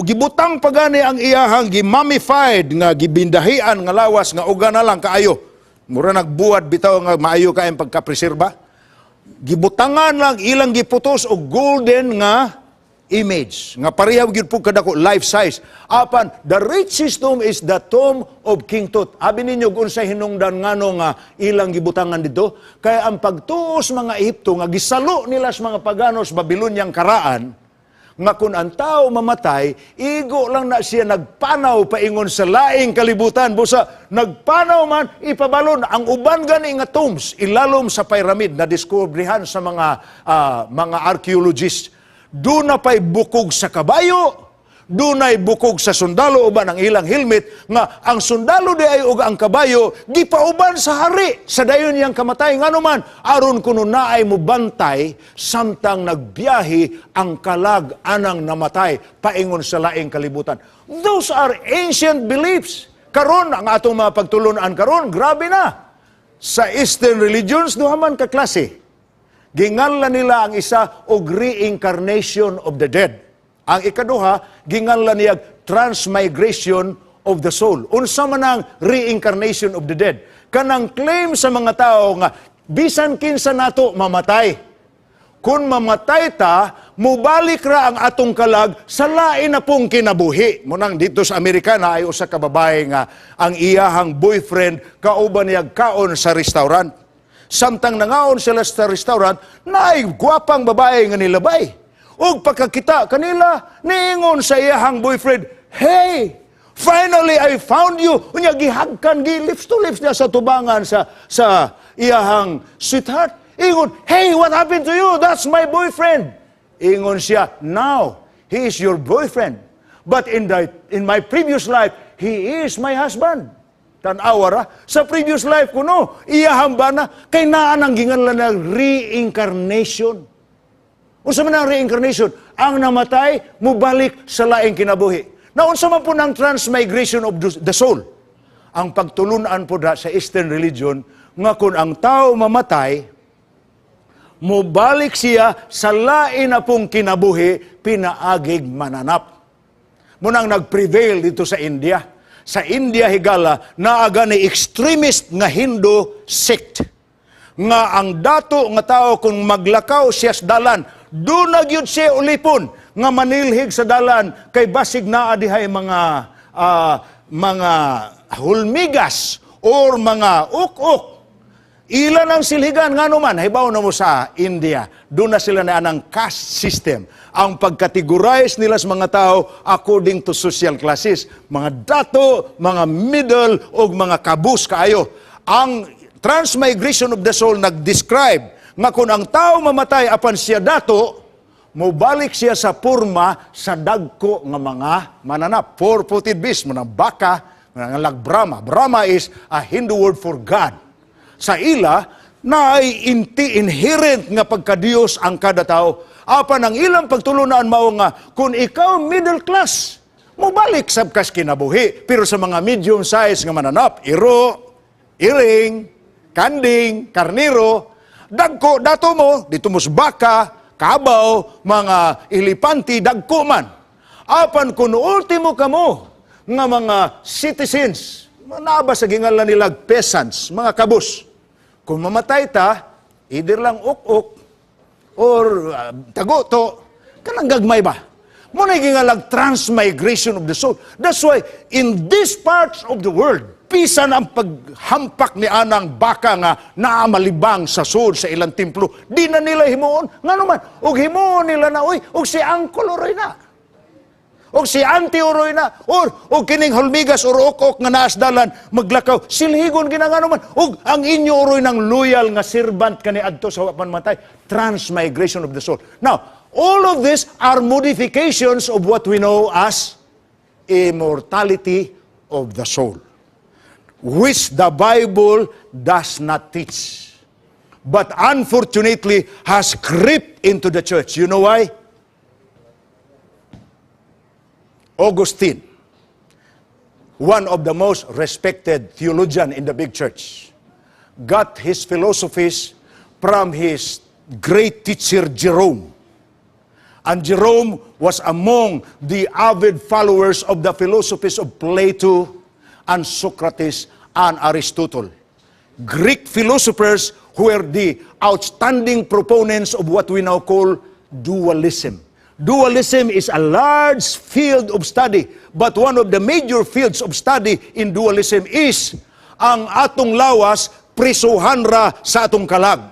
Gibutang pa gani ang iyahang gimummified nga gibindahian nga lawas nga uga na lang kaayo. Mura nagbuwad bitaw nga maayo kaayong pagkapreserba. Gibutangan lang ilang giputos og golden nga image nga pareha gyud po kadako, life size. Apan the richest tomb is the tomb of King Tut. Abi ninyo kung unsay hinungdan ngano nga ilang gibutangan didto? Kay ang pagtuos mga Ehipto nga gisalo nila sa mga paganos Babyloniang karaan nga kung ang tao mamatay, igo lang na siya nagpanaw paingon sa laing kalibutan. Busa, nagpanaw man, ipabalon. Ang uban gani nga tombs, ilalom sa pyramid na diskubrihan sa mga archaeologists. Duna pa'y bukog sa kabayo, dunay bukog sa sundalo uban ang ilang helmet nga ang sundalo di ay ug ang kabayo gipauban sa hari sa dayon niyang kamatay, ngano man aron kuno naay mubantay samtang nagbiyahe ang kalag anang namatay paingon sa laing kalibutan. Those are ancient beliefs. Karon, ang atong mga pagtulunan karon, grabe na. Sa Eastern religions, duha man ka klase. Ginganlan nila ang isa og reincarnation of the dead. Ang ikaduha, ginganlan niya transmigration of the soul. Unsa man ang reincarnation of the dead? Kanang claim sa mga tao nga bisan kinsa nato mamatay. Kung mamatay ta, mubalik ra ang atong kalag sa lain na pong kinabuhi. Munang didto sa Amerika na ay usa ka babae nga ang iyahang boyfriend kauban niya kaon sa restaurant. Samtang nangaon sila sa restaurant, naay gwapang babae nga nilabay. Ug pagkakita kanila, niingon sa iyahang boyfriend, "Hey, finally I found you." Unya gihagkan, gi lips to lips niya sa tubangan sa iyahang sweetheart. Ingon, "Hey, what happened to you? That's my boyfriend." Ingon siya, "Now, he is your boyfriend. But in my previous life, he is my husband." Tanawa ra, sa previous life kuno, iyahang bana, kay naa nang ginganlan na reincarnation. Unsa man ang reincarnation? Ang namatay, mubalik sa laing kinabuhi. Na unsa man po ng transmigration of the soul? Ang pagtulunan po da sa Eastern religion, nga kung ang tao mamatay, mubalik siya sa lain na pong kinabuhi, pinaagig mananap. Munang nag-prevail didto sa India. Sa India higala, naa gani extremist nga Hindu sect nga ang dato nga tao, kung maglakaw siya sa dalan, duna gyud siya ulipon nga manilhig sa dalan kay basig naa dihay mga hulmigas or mga uk-uk. Ilan ang silhigan, ngano man, hibaw na mo sa India, duna sila na anang caste system. Ang pagkategorize nila sa mga tao according to social classes. Mga dato, mga middle, o mga kabus kaayo. Ang transmigration of the soul nag-describe nga kung ang tao mamatay apan siya dato, mobalik siya sa porma sa dagko nga mga mananap. Four-footed beast, mga baka, mga lag Brahma. Brahma is a Hindu word for God. Sa ila, na ay inti inherent nga pagkadiyos ang kada tao. Apan ang ilang pagtulunan mao nga kung ikaw middle class, mobalik sab kas kinabuhi. Pero sa mga medium size nga mananap, iro, iring, kanding, karniro, dagko dato mo, didto mo sa baka, kabaw, mga elepante, dagko man. Apan kung ultimo kamo nga mga citizens, naa ba sa gingalan nila peasants, mga kabus. Kung mamatay ta, either lang uk-uk or tagoto, kanang gagmay ba? Mo na gingalag transmigration of the soul. That's why in these parts of the world, bisan ang paghampak ni anang baka nga naamalibang sa sud sa ilang templo, di na nila himuon. Ngano man, og himuon nila na, uy, og si Uncle Oroy na. Og si auntie uroy na, or og kining hulmigas or ok-ok nga naas dalan maglakaw, silhigon ginangano man. Og ang inyo uroy ng loyal nga servant kaniadto sa wa pa matay. Transmigration of the soul. Now, all of this are modifications of what we know as immortality of the soul, which the Bible does not teach, but unfortunately has crept into the church. You know why? Augustine, one of the most respected theologian in the big church, got his philosophies from his great teacher Jerome. And Jerome was among the avid followers of the philosophies of Plato and Socrates and Aristotle, Greek philosophers who were the outstanding proponents of what we now call dualism. Dualism is a large field of study, but one of the major fields of study in dualism is ang atong lawas prisuhan ra sa atong kalag.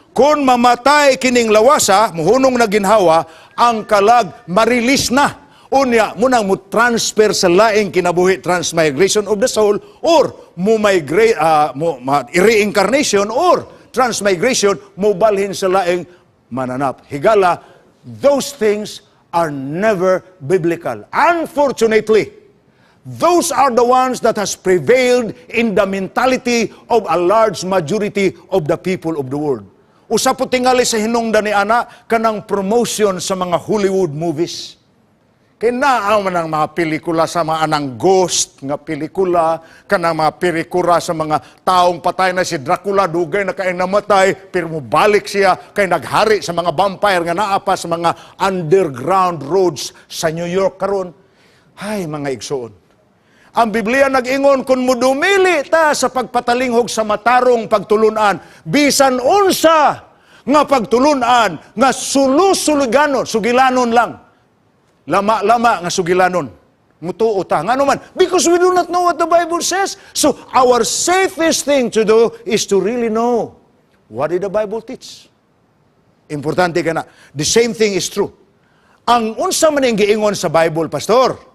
Kung mamatay kining lawasa, muhunong na ginhawa, ang kalag ma-release na. Unya, munang mo transfer sa laing kinabuhi, transmigration of the soul, or mo migrate, mo, reincarnation, or transmigration, mo balhin sa laing mananap. Higala, those things are never biblical. Unfortunately, those are the ones that has prevailed in the mentality of a large majority of the people of the world. Usa po tingali sa hinungdan ni ana kanang promotion sa mga Hollywood movies. Kay naa man ang mga pelikula sa mga anang ghost nga pelikula, kanang mga pelikula sa mga taong patay na. Si Dracula, dugay na kay namatay, pero mobalik siya kay naghari sa mga vampire nga naa pa sa mga underground roads sa New York karon. Hay, mga igsoon. Ang Biblia nag-ingon kung mudumili ta sa pagpatalinghog sa matarong pagtulunan, bisan unsa nga pagtulunan nga sulusuliganon, sugilanon lang. Lama-lama nga sugilanon. Mutuo ta. Ngano man? Because we do not know what the Bible says. So, our safest thing to do is to really know what did the Bible teach. Importante ka na. The same thing is true. Ang unsa man ang giingon sa Bible, Pastor?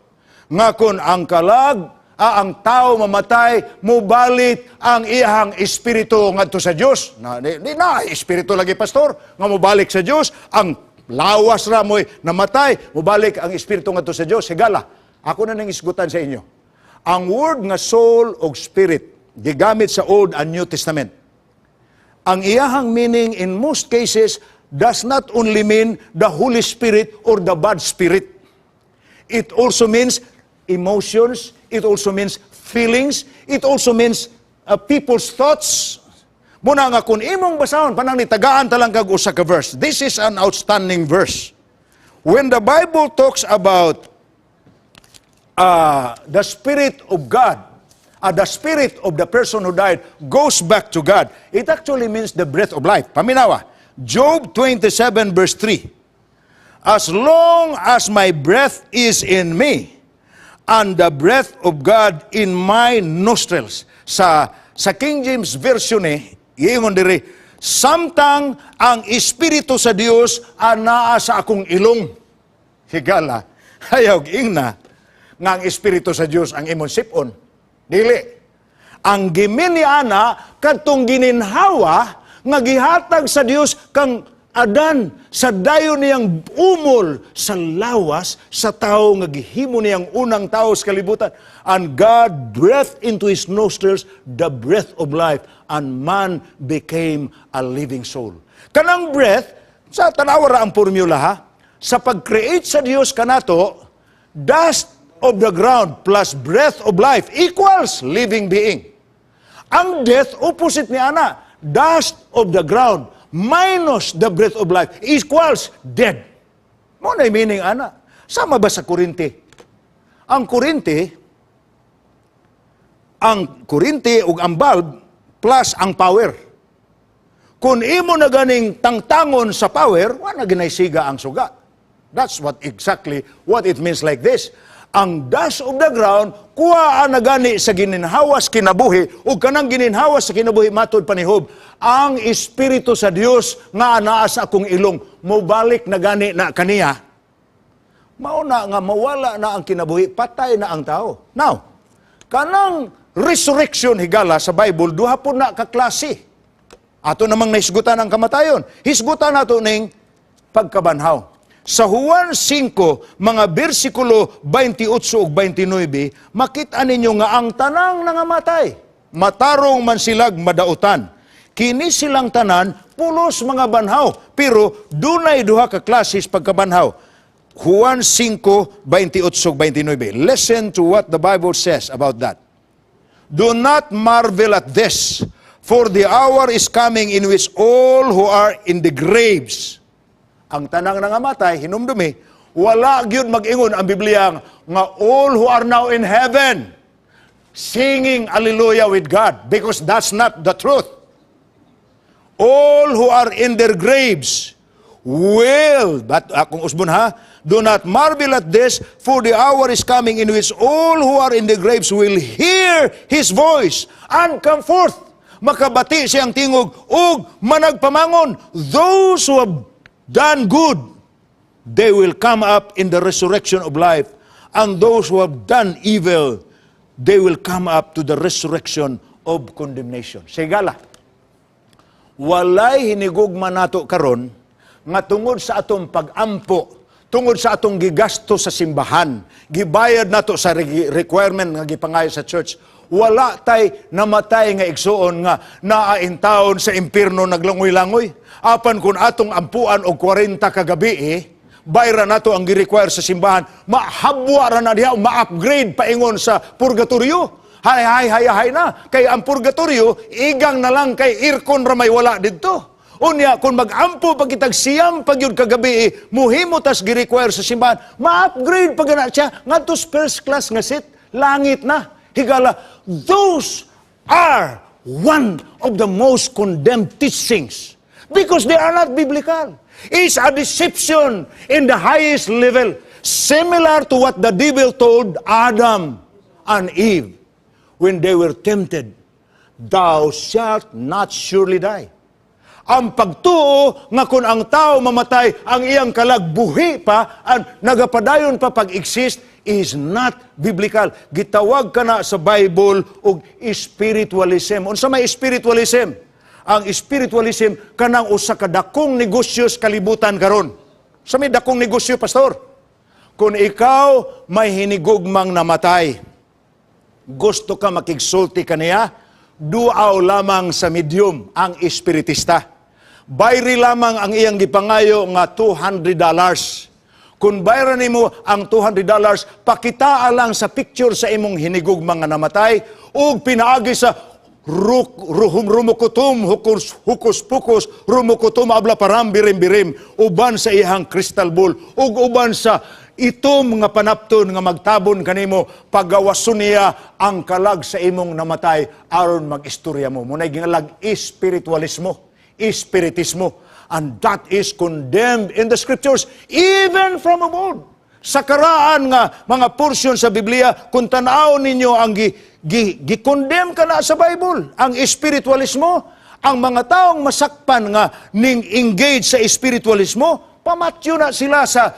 Nga kung ang kalag, ang tao mamatay, mubalik ang iyang espiritu ngadto sa Dios. Na, di, di na, espiritu lagi, Pastor, nga mubalik sa Dios. Ang lawas ra mo'y namatay, mubalik ang espiritu ngadto sa Dios. Higala, ako na nang isgutan sa inyo. Ang word nga soul o spirit, gigamit sa Old and New Testament, ang iyahang meaning in most cases does not only mean the Holy Spirit or the bad spirit. It also means emotions, it also means feelings, it also means people's thoughts. Muna nga kung imong basahon, panang nitagaan talang kag usa ka verse. This is an outstanding verse. When the Bible talks about the Spirit of God, the spirit of the person who died goes back to God, it actually means the breath of life. Paminawa, Job 27 verse 3. "As long as my breath is in me, and the breath of God in my nostrils." Sa King James Version ni, iingon diri, "Samtang ang Espiritu sa Dios anaa sa akong ilong." Higala, ayaw ingna nga ang Espiritu sa Dios ang imong sipon. Dili. Ang gi-mean ni ana kadtong gininhawa nga gihatag sa Dios kang Adan sa dayon niyang umol sa lawas sa tao nga gihimo niyang unang tao sa kalibutan. "And God breathed into his nostrils the breath of life, and man became a living soul." Kanang breath, sa tanawa ra ang formula ha, sa pag-create sa Dios kanato, dust of the ground plus breath of life equals living being. Ang death, opposite ni ana, dust of the ground minus the breath of life equals dead. Mao na meaning ana. Sama ba sa kurinte? Ang kurinte ug ang bulb plus ang power. Kung imo na ganing tangtangon sa power, wala na ginaysiga ang suga. That's what exactly what it means like this. Ang dust of the ground, kuha na gani sa gininhawas kinabuhi, ug kanang gininhawas sa kinabuhi matod pa ni Job, ang Espiritu sa Dios nga anaa sa akong ilong, mobalik na gani na kaniya. Mao na nga mawala na ang kinabuhi, patay na ang tao. Now, kanang resurrection, higala, sa Bible, duha po na ka klase. Ato namang nahisgutan ang kamatayon. Hisgutan nato ning pagkabanhaw. Sa Juan 5, mga bersikulo 28 ug 29, makita ninyo nga ang tanang nangamatay, matarong man silag madautan. Kini silang tanan, pulos mga banhaw. Pero dunay duha ka klases pagkabanhaw. Juan 5, 28 ug 29. Listen to what the Bible says about that. "Do not marvel at this, for the hour is coming in which all who are in the graves," ang tanang nangamatay, hinumdumi, wala gyud mag-ingon ang Biblia nga all who are now in heaven singing hallelujah with God, because that's not the truth. "All who are in their graves will," but akong usbon ha, "do not marvel at this, for the hour is coming in which all who are in the graves will hear His voice and come forth." Makabati siyang tingog ug managpamangon. "Those who have done good, they will come up in the resurrection of life. And those who have done evil, they will come up to the resurrection of condemnation." Sigala, walay hinigugma nato karon nga tungod sa atong pag-ampo, tungod sa atong gigasto sa simbahan, gibayad nato sa requirement nga gipangayo sa church, wala tay namatay nga igsuon nga naa intawon sa impierno naglangoy-langoy. Apan kung atong ampuan og 40 ka gabi eh, bayra nato ang gi-require sa simbahan, mahabwa ra na diha, ma-upgrade paingon sa purgatorio. Hay hay hay hay na kay ang purgatorio igang na lang kay aircon ra may wala didto. Unya kung mag-ampo pag kitag 90 pa gyud kagabi eh, muhimo tas gi-require sa simbahan, ma-upgrade pa gana siya ngadto sa first class nga seat, langit na. Higala, those are one of the most condemned teachings because they are not biblical. It's a deception in the highest level, similar to what the devil told Adam and Eve when they were tempted. "Thou shalt not surely die." Ang pagtuo nga kung ang tao mamatay, ang iyang kalag buhi pa, ang nagapadayon pa pag-exist, is not biblical. Gitawag ka na sa Bible og spiritualism. Unsa may spiritualism? Ang spiritualism kanang usa ka dakong negosyo sa kalibutan karon. Sa may dakong negosyo, pastor? Kung ikaw may hinigugmang namatay, gusto ka makigsulti kaniya, duaw lamang sa medium, ang espiritista. Bayri lamang ang iyang gipangayo nga $200. Kung bayran nimo ang $200, pakitaa lang sa picture sa imong hinigugmang nga namatay ug pinaagi sa ruk, ruhum rumukutum hukus hukus pukus rumukutum abla param birim birim uban sa iyang crystal ball ug uban sa itom nga panapton nga magtabon kanimo, pagawason niya ang kalag sa imong namatay aron mag-istorya mo. Munay gingalag espiritualismo, espiritismo, and that is condemned in the scriptures even from of old. Sa karaan nga mga portion sa Biblia, kung tan-awon ninyo ang gi-condemn ka na sa Bible, ang espiritualismo, ang mga taong masakpan nga ning engage sa espiritualismo, pamatyo na sila sa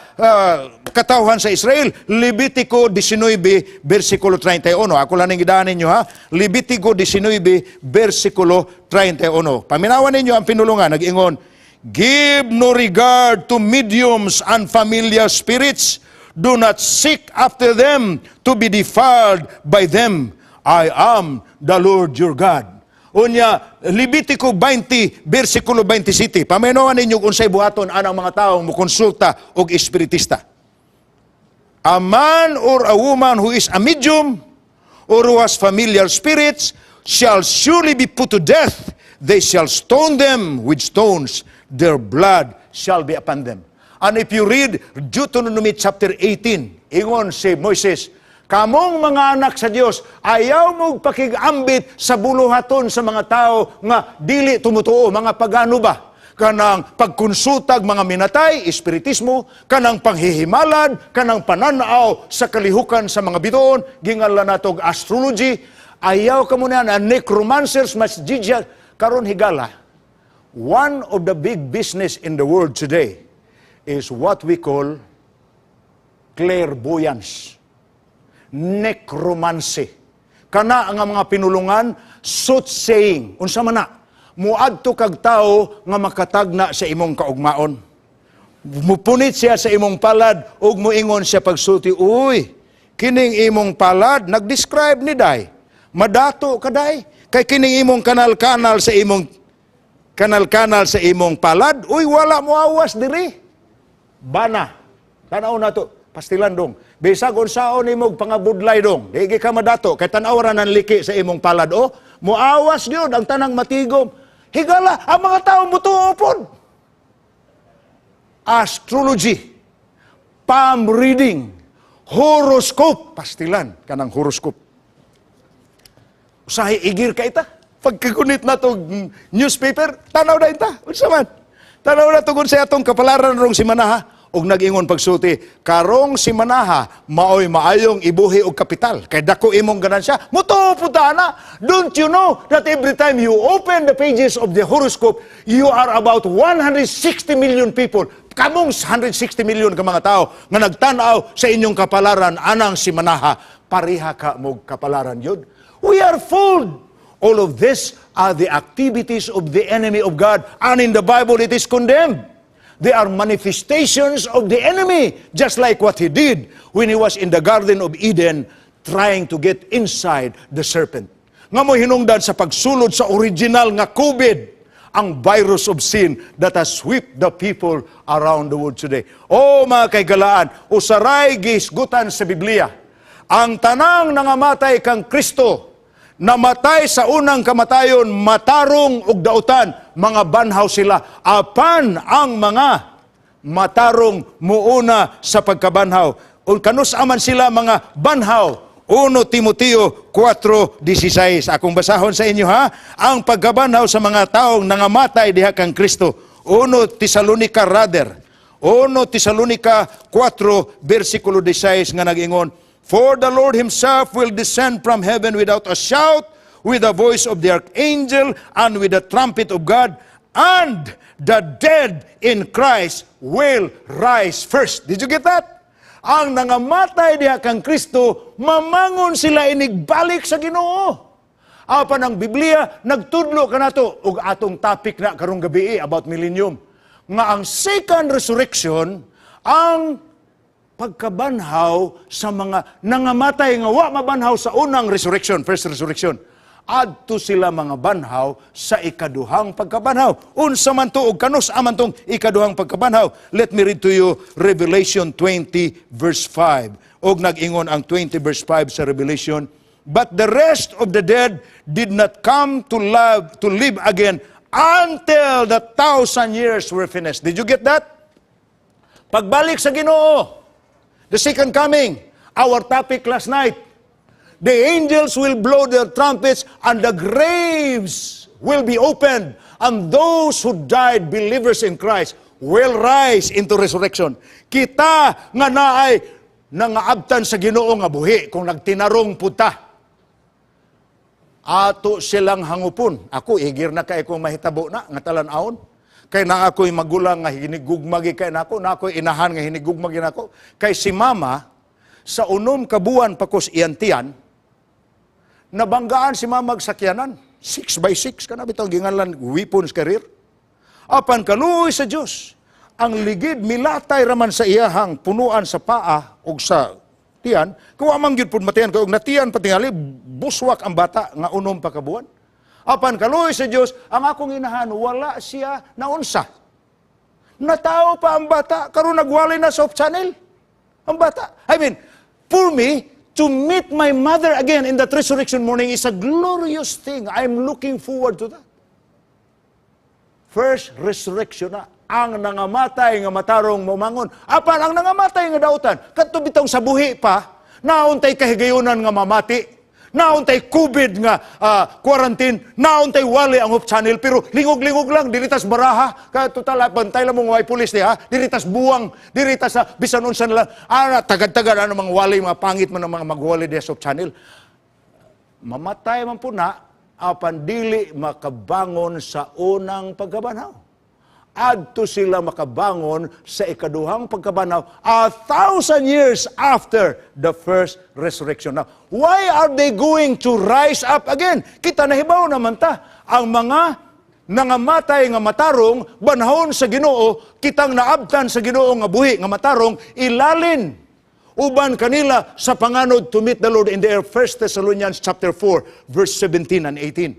katawhan sa Israel. Levitico 19, versikulo 31. Ako lang ning gidaan ninyo ha. Levitico 19, versikulo 31. Paminawan ninyo ang pinulungan. Nag-ingon, "Give no regard to mediums and familiar spirits. Do not seek after them to be defiled by them. I am the Lord your God." Unya, Levitico 20, versikulo 27. Paminawan ninyo kung unsay buhaton anang mga taong mukonsulta og espiritista. "A man or a woman who is a medium or who has familiar spirits shall surely be put to death. They shall stone them with stones. Their blood shall be upon them." And if you read Deuteronomy chapter 18, ingon si Moises, "Kamong mga anak sa Dios, ayaw mo pakigambit sa buluhaton sa mga tao nga dili tumutuo, mga pagano ba? Kanang pagkonsultag mga minatay, espiritismo, kanang panghihimalad, kanang pananaw sa kalihukan sa mga bituon, gingalan natog astrology, ayaw kamo na necromancers, magician." Karon higala, one of the big business in the world today is what we call Clairvoyance, necromancy. Kana ang mga pinulungan, soothsaying. Unsa man na? Muadto kag tawo nga makatagna sa imong kaugmaon. Mupunit siya sa imong palad ug muingon siya pagsulti, "Uy, kining imong palad nag-describe ni day. Madato ka day kay kining imong kanal-kanal sa imong kanal-kanal sa imong palad, uy, wala mo awas diri." Bana, tanaw na to, pastilan dong. Bisag unsaon imong pangabudlay dong, di ka madato kay tan-aw ra ng liki sa imong palad oh. Muawas gyud ang tanang matigom. Higala, ang mga tao mutuo pod. Astrology, palm reading, horoscope, pastilan kanang horoscope. Usahay igir ka ita. Pagkagunit na to newspaper, tanaw na ita. Unsa man? Tanaw na tungkol sa atong kapalaran rong simanaha ug nag-ingon pagsulti, karong simanaha maoy maayong ibuhi og kapital kay dako imong ganansya. Mutuo pud ta ana. Don't you know that every time you open the pages of the horoscope, you are about 160 million people, kamong 160 million ka mga tao nga nagtan-aw sa inyong kapalaran anang simanaha, pareha ka mo kapalaran yun? We are fooled. All of this are the activities of the enemy of God, and in the Bible it is condemned. They are manifestations of the enemy, just like what he did when he was in the Garden of Eden trying to get inside the serpent. Nga mo hinungdan sa pagsulod sa original nga COVID, ang virus of sin that has swept the people around the world today. Oh, mga kaigalaan, usaray gihisgutan sa Biblia. Ang tanang nangamatay kang Kristo, namatay sa unang kamatayon, matarong ug dautan, mga banhaw sila. Apan ang mga matarong muuna sa pagkabanhaw. Ug kanus-a man sila mga banhaw? 1 Timoteo 4:16. Akong basahon sa inyo ha. Ang pagkabanhaw sa mga taong nangamatay diha kang Kristo. 1 Tesalonica rather. 1 Tesalonica 4 versikulo 16 nga nag-ingon, "For the Lord himself will descend from heaven without a shout, with the voice of the archangel, and with the trumpet of God, and the dead in Christ will rise first." Did you get that? Ang nangamatay diha kang Kristo, mamangon sila inigbalik sa Ginoo. Apan ang Biblia nagtudlo kanato og atong topic na karong gabi about millennium nga ang second resurrection, ang pagkabanhaw sa mga nangamatay nga wa mabanhaw sa unang resurrection, first resurrection. Adto sila mga banhaw sa ikaduhang pagkabanhaw. Unsa man to ug kanus-a man tong ikaduhang pagkabanhaw? Let me read to you Revelation 20 verse 5. Og nag-ingon ang 20 verse 5 sa Revelation, "But the rest of the dead did not come to live again until the 1,000 years were finished." Did you get that? Pagbalik sa Ginoo, the second coming, our topic last night, the angels will blow their trumpets and the graves will be opened and those who died believers in Christ will rise into resurrection. Kita nga naay nangaabtan sa Ginoo nga buhi kung nagtinarong pud ta, ato silang hangupon. Ako, igir na kay kung mahitabo na, nga talan-awon. Kay na ako'y magulang nga hinigugma kay nako, na ako'y inahan nga hinigugma nako. Kay si mama, sa 6 ka buwan pa kos iyang tiyan, nabanggaan si mama sakyanan. 6 by 6 kana bitaw ginganlan weapons carrier. Apan kaluoy sa Dios, ang ligid milatay raman sa iyahang punuan sa paa ug sa tiyan, kuwa man gyud pud matiyan kay og natiyan pa tingali buswak ang bata nga 6 pa ka buwan. Apan kaluoy sa Dios, ang akong inahan wala siya naunsa. Natao pa ang bata, karon nagwalay na sa Hope Channel. Ang bata. I mean, for me, to meet my mother again in that resurrection morning is a glorious thing. I'm looking forward to that. First resurrection na ang nangamatay nga matarong momangon. Apan ang nangamatay nga dautan, kadto bitong sa buhi pa, nauntay kahigayunan nga mamati, nauntay COVID nga quarantine, nauntay wali ang Hope Channel, pero lingog-lingog lang, diri tas baraha, ka total bantay lang mong way pulis diha, diri tas buwang, diri tas sa bisan unsa na lang, tagad-tagad ano mga wali, mga pangit man ang mga magwali diha sa Hope Channel. Mamatay man po na, apan dili makabangon sa unang pagkabanhaw. Adto sila makabangon sa ikaduhang pagkabanhaw 1,000 years after the first resurrection. Now, why are they going to rise up again? Kita nahibaw naman ta, ang mga nangamatay nga matarong, banhawon sa Ginoo, kitang naabtan sa Ginoo nga buhi nga matarong, ilalin uban kanila sa panganod to meet the Lord in the air. 1 Thessalonians chapter 4 verse 17 and 18.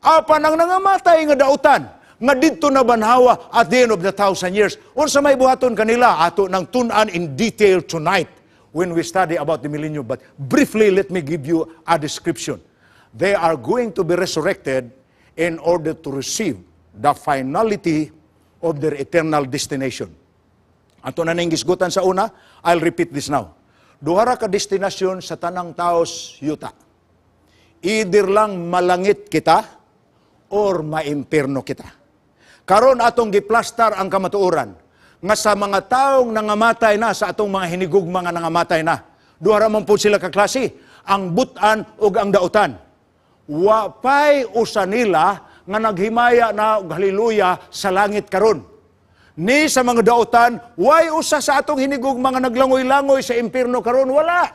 Apan ang nangamatay nga dautan, nga didto na banhawa at the end of the 1,000 years. Unsa may buhaton kanila, ato nang tun-an in detail tonight when we study about the millennium. But briefly, let me give you a description. They are going to be resurrected in order to receive the finality of their eternal destination. Ato na ning gisgutan sa una, I'll repeat this now. Duha ra ka destinasyon sa tanang taos yuta. Either lang malangit kita or maimpirno kita. Karon atong giplastar ang kamatuoran nga sa mga taong nangamatay na, sa atong mga hinigugma nga nangamatay na, duha ra man po sila ka klase, ang butan ug ang dautan. Wa pay usa nila nga naghimaya na og haleluya sa langit karon. Ni sa mga dautan, way usa sa atong hinigugma nga naglangoy-langoy sa impierno karon, wala.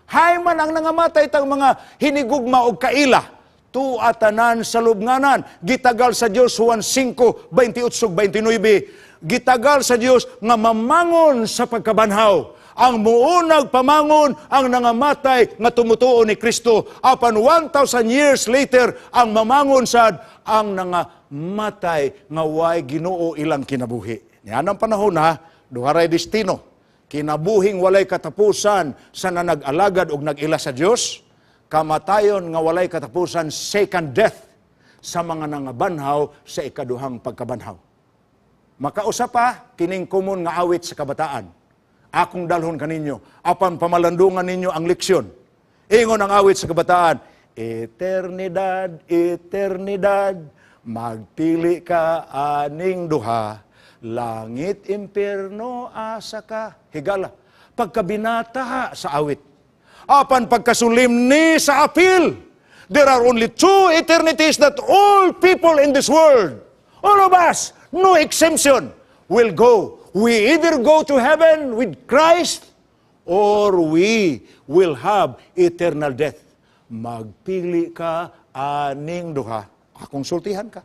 Hay man ang nangamatay tang mga hinigugma og kaila. Tua tanan sa lubnganan. Gitagal sa Dios, Juan 5, 28 29. Gitagal sa Dios nga mamangon sa pagkabanhaw. Ang muunag pamangon ang nangamatay nga tumutuo ni Kristo. Apan 1,000 years later, ang mamangon sad ang nangamatay nga way Ginoo ilang kinabuhi. Yan ang panahon ha, duha ray destino. Kinabuhing walay katapusan sa nanag-alagad og nag-ila sa Dios, kamatayon nga walay katapusan, second death, sa mga nangabanhaw sa ikaduhang pagkabanhaw. Makausa pa kining common nga awit sa kabataan. Akong dalhon kaninyo, apan pamalandungan ninyo ang leksyon. Ingon ang awit sa kabataan, "Eternidad, eternidad, magpili ka aning duha, langit, impierno, asa ka." Higala, pagkabinata sa awit. Apan pagkasulimni sa apil, there are only two eternities that all people in this world, all of us, no exemption, will go. We either go to heaven with Christ or we will have eternal death. Magpili ka aning duha. Akong sultihan ka.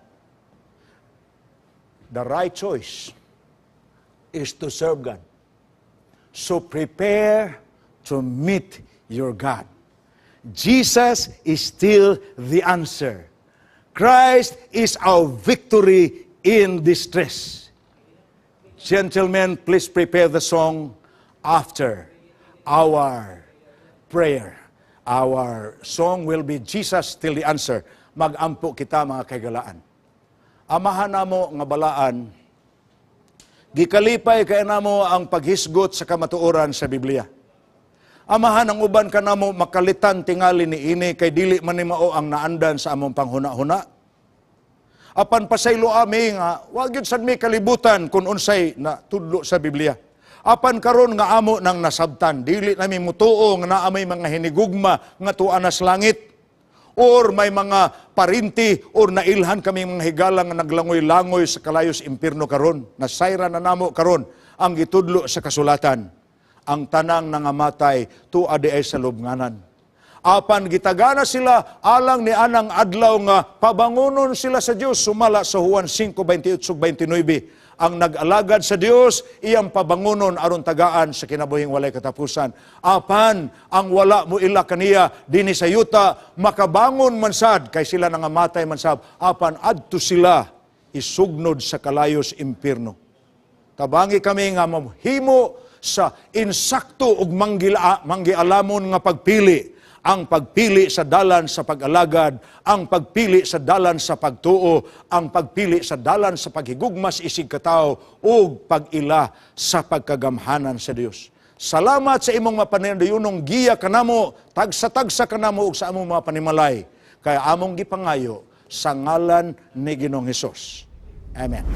The right choice is to serve God. So prepare to meet your God. Jesus is still the answer. Christ is our victory in distress. Gentlemen, please prepare the song after our prayer. Our song will be "Jesus Still the Answer." Magampo kita, mga kahigalaan. Amahan namo nga balaan, gikalipay kay namo ang paghisgot sa kamatuoran sa Biblia. Amahan, ang uban kanamo makalitan tingali ni ini kay dili man ni mao ang naandan sa among panghuna-huna. Apan pasaylo ami nga wa gyud sad mi kalibutan kung unsay na tudlo sa Biblia. Apan karon nga amo nang nasabtan, dili nami mutuo nga naa may mga hinigugma nga tuwa na sa langit or may mga parinti or nailhan kami mga higala nga naglangoy-langoy sa kalayos impierno karon. Nasayra na namo karon ang gitudlo sa kasulatan. Ang tanang nangamatay tua diay sa lubnganan. Apan gitagana sila alang ni anang adlaw nga pabangonon sila sa Dios sumala sa Juan 5:28 29. Ang nag-alagad sa Dios iyang pabangonon aron tagaan sa kinabuhing walay katapusan. Apan ang wala mo ila kaniya dinhi sa yuta, makabangon man sad kay sila nangamatay man sab, apan adto sila isugnod sa kalayos impierno. Tabangi kami nga mahimo sa insakto ug manggialamon nga pagpili, ang pagpili sa dalan sa pag-alagad, ang pagpili sa dalan sa pagtuo, ang pagpili sa dalan sa paghigugma sa isig katawo ug pag-ila sa pagkagamhanan sa Dios. Salamat sa imong mapanayonong giya kanamo, tagsa-tagsa kanamo ug sa among mga panimalay. Kaya among gipangayo sa ngalan ni Ginoong Hesus. Amen.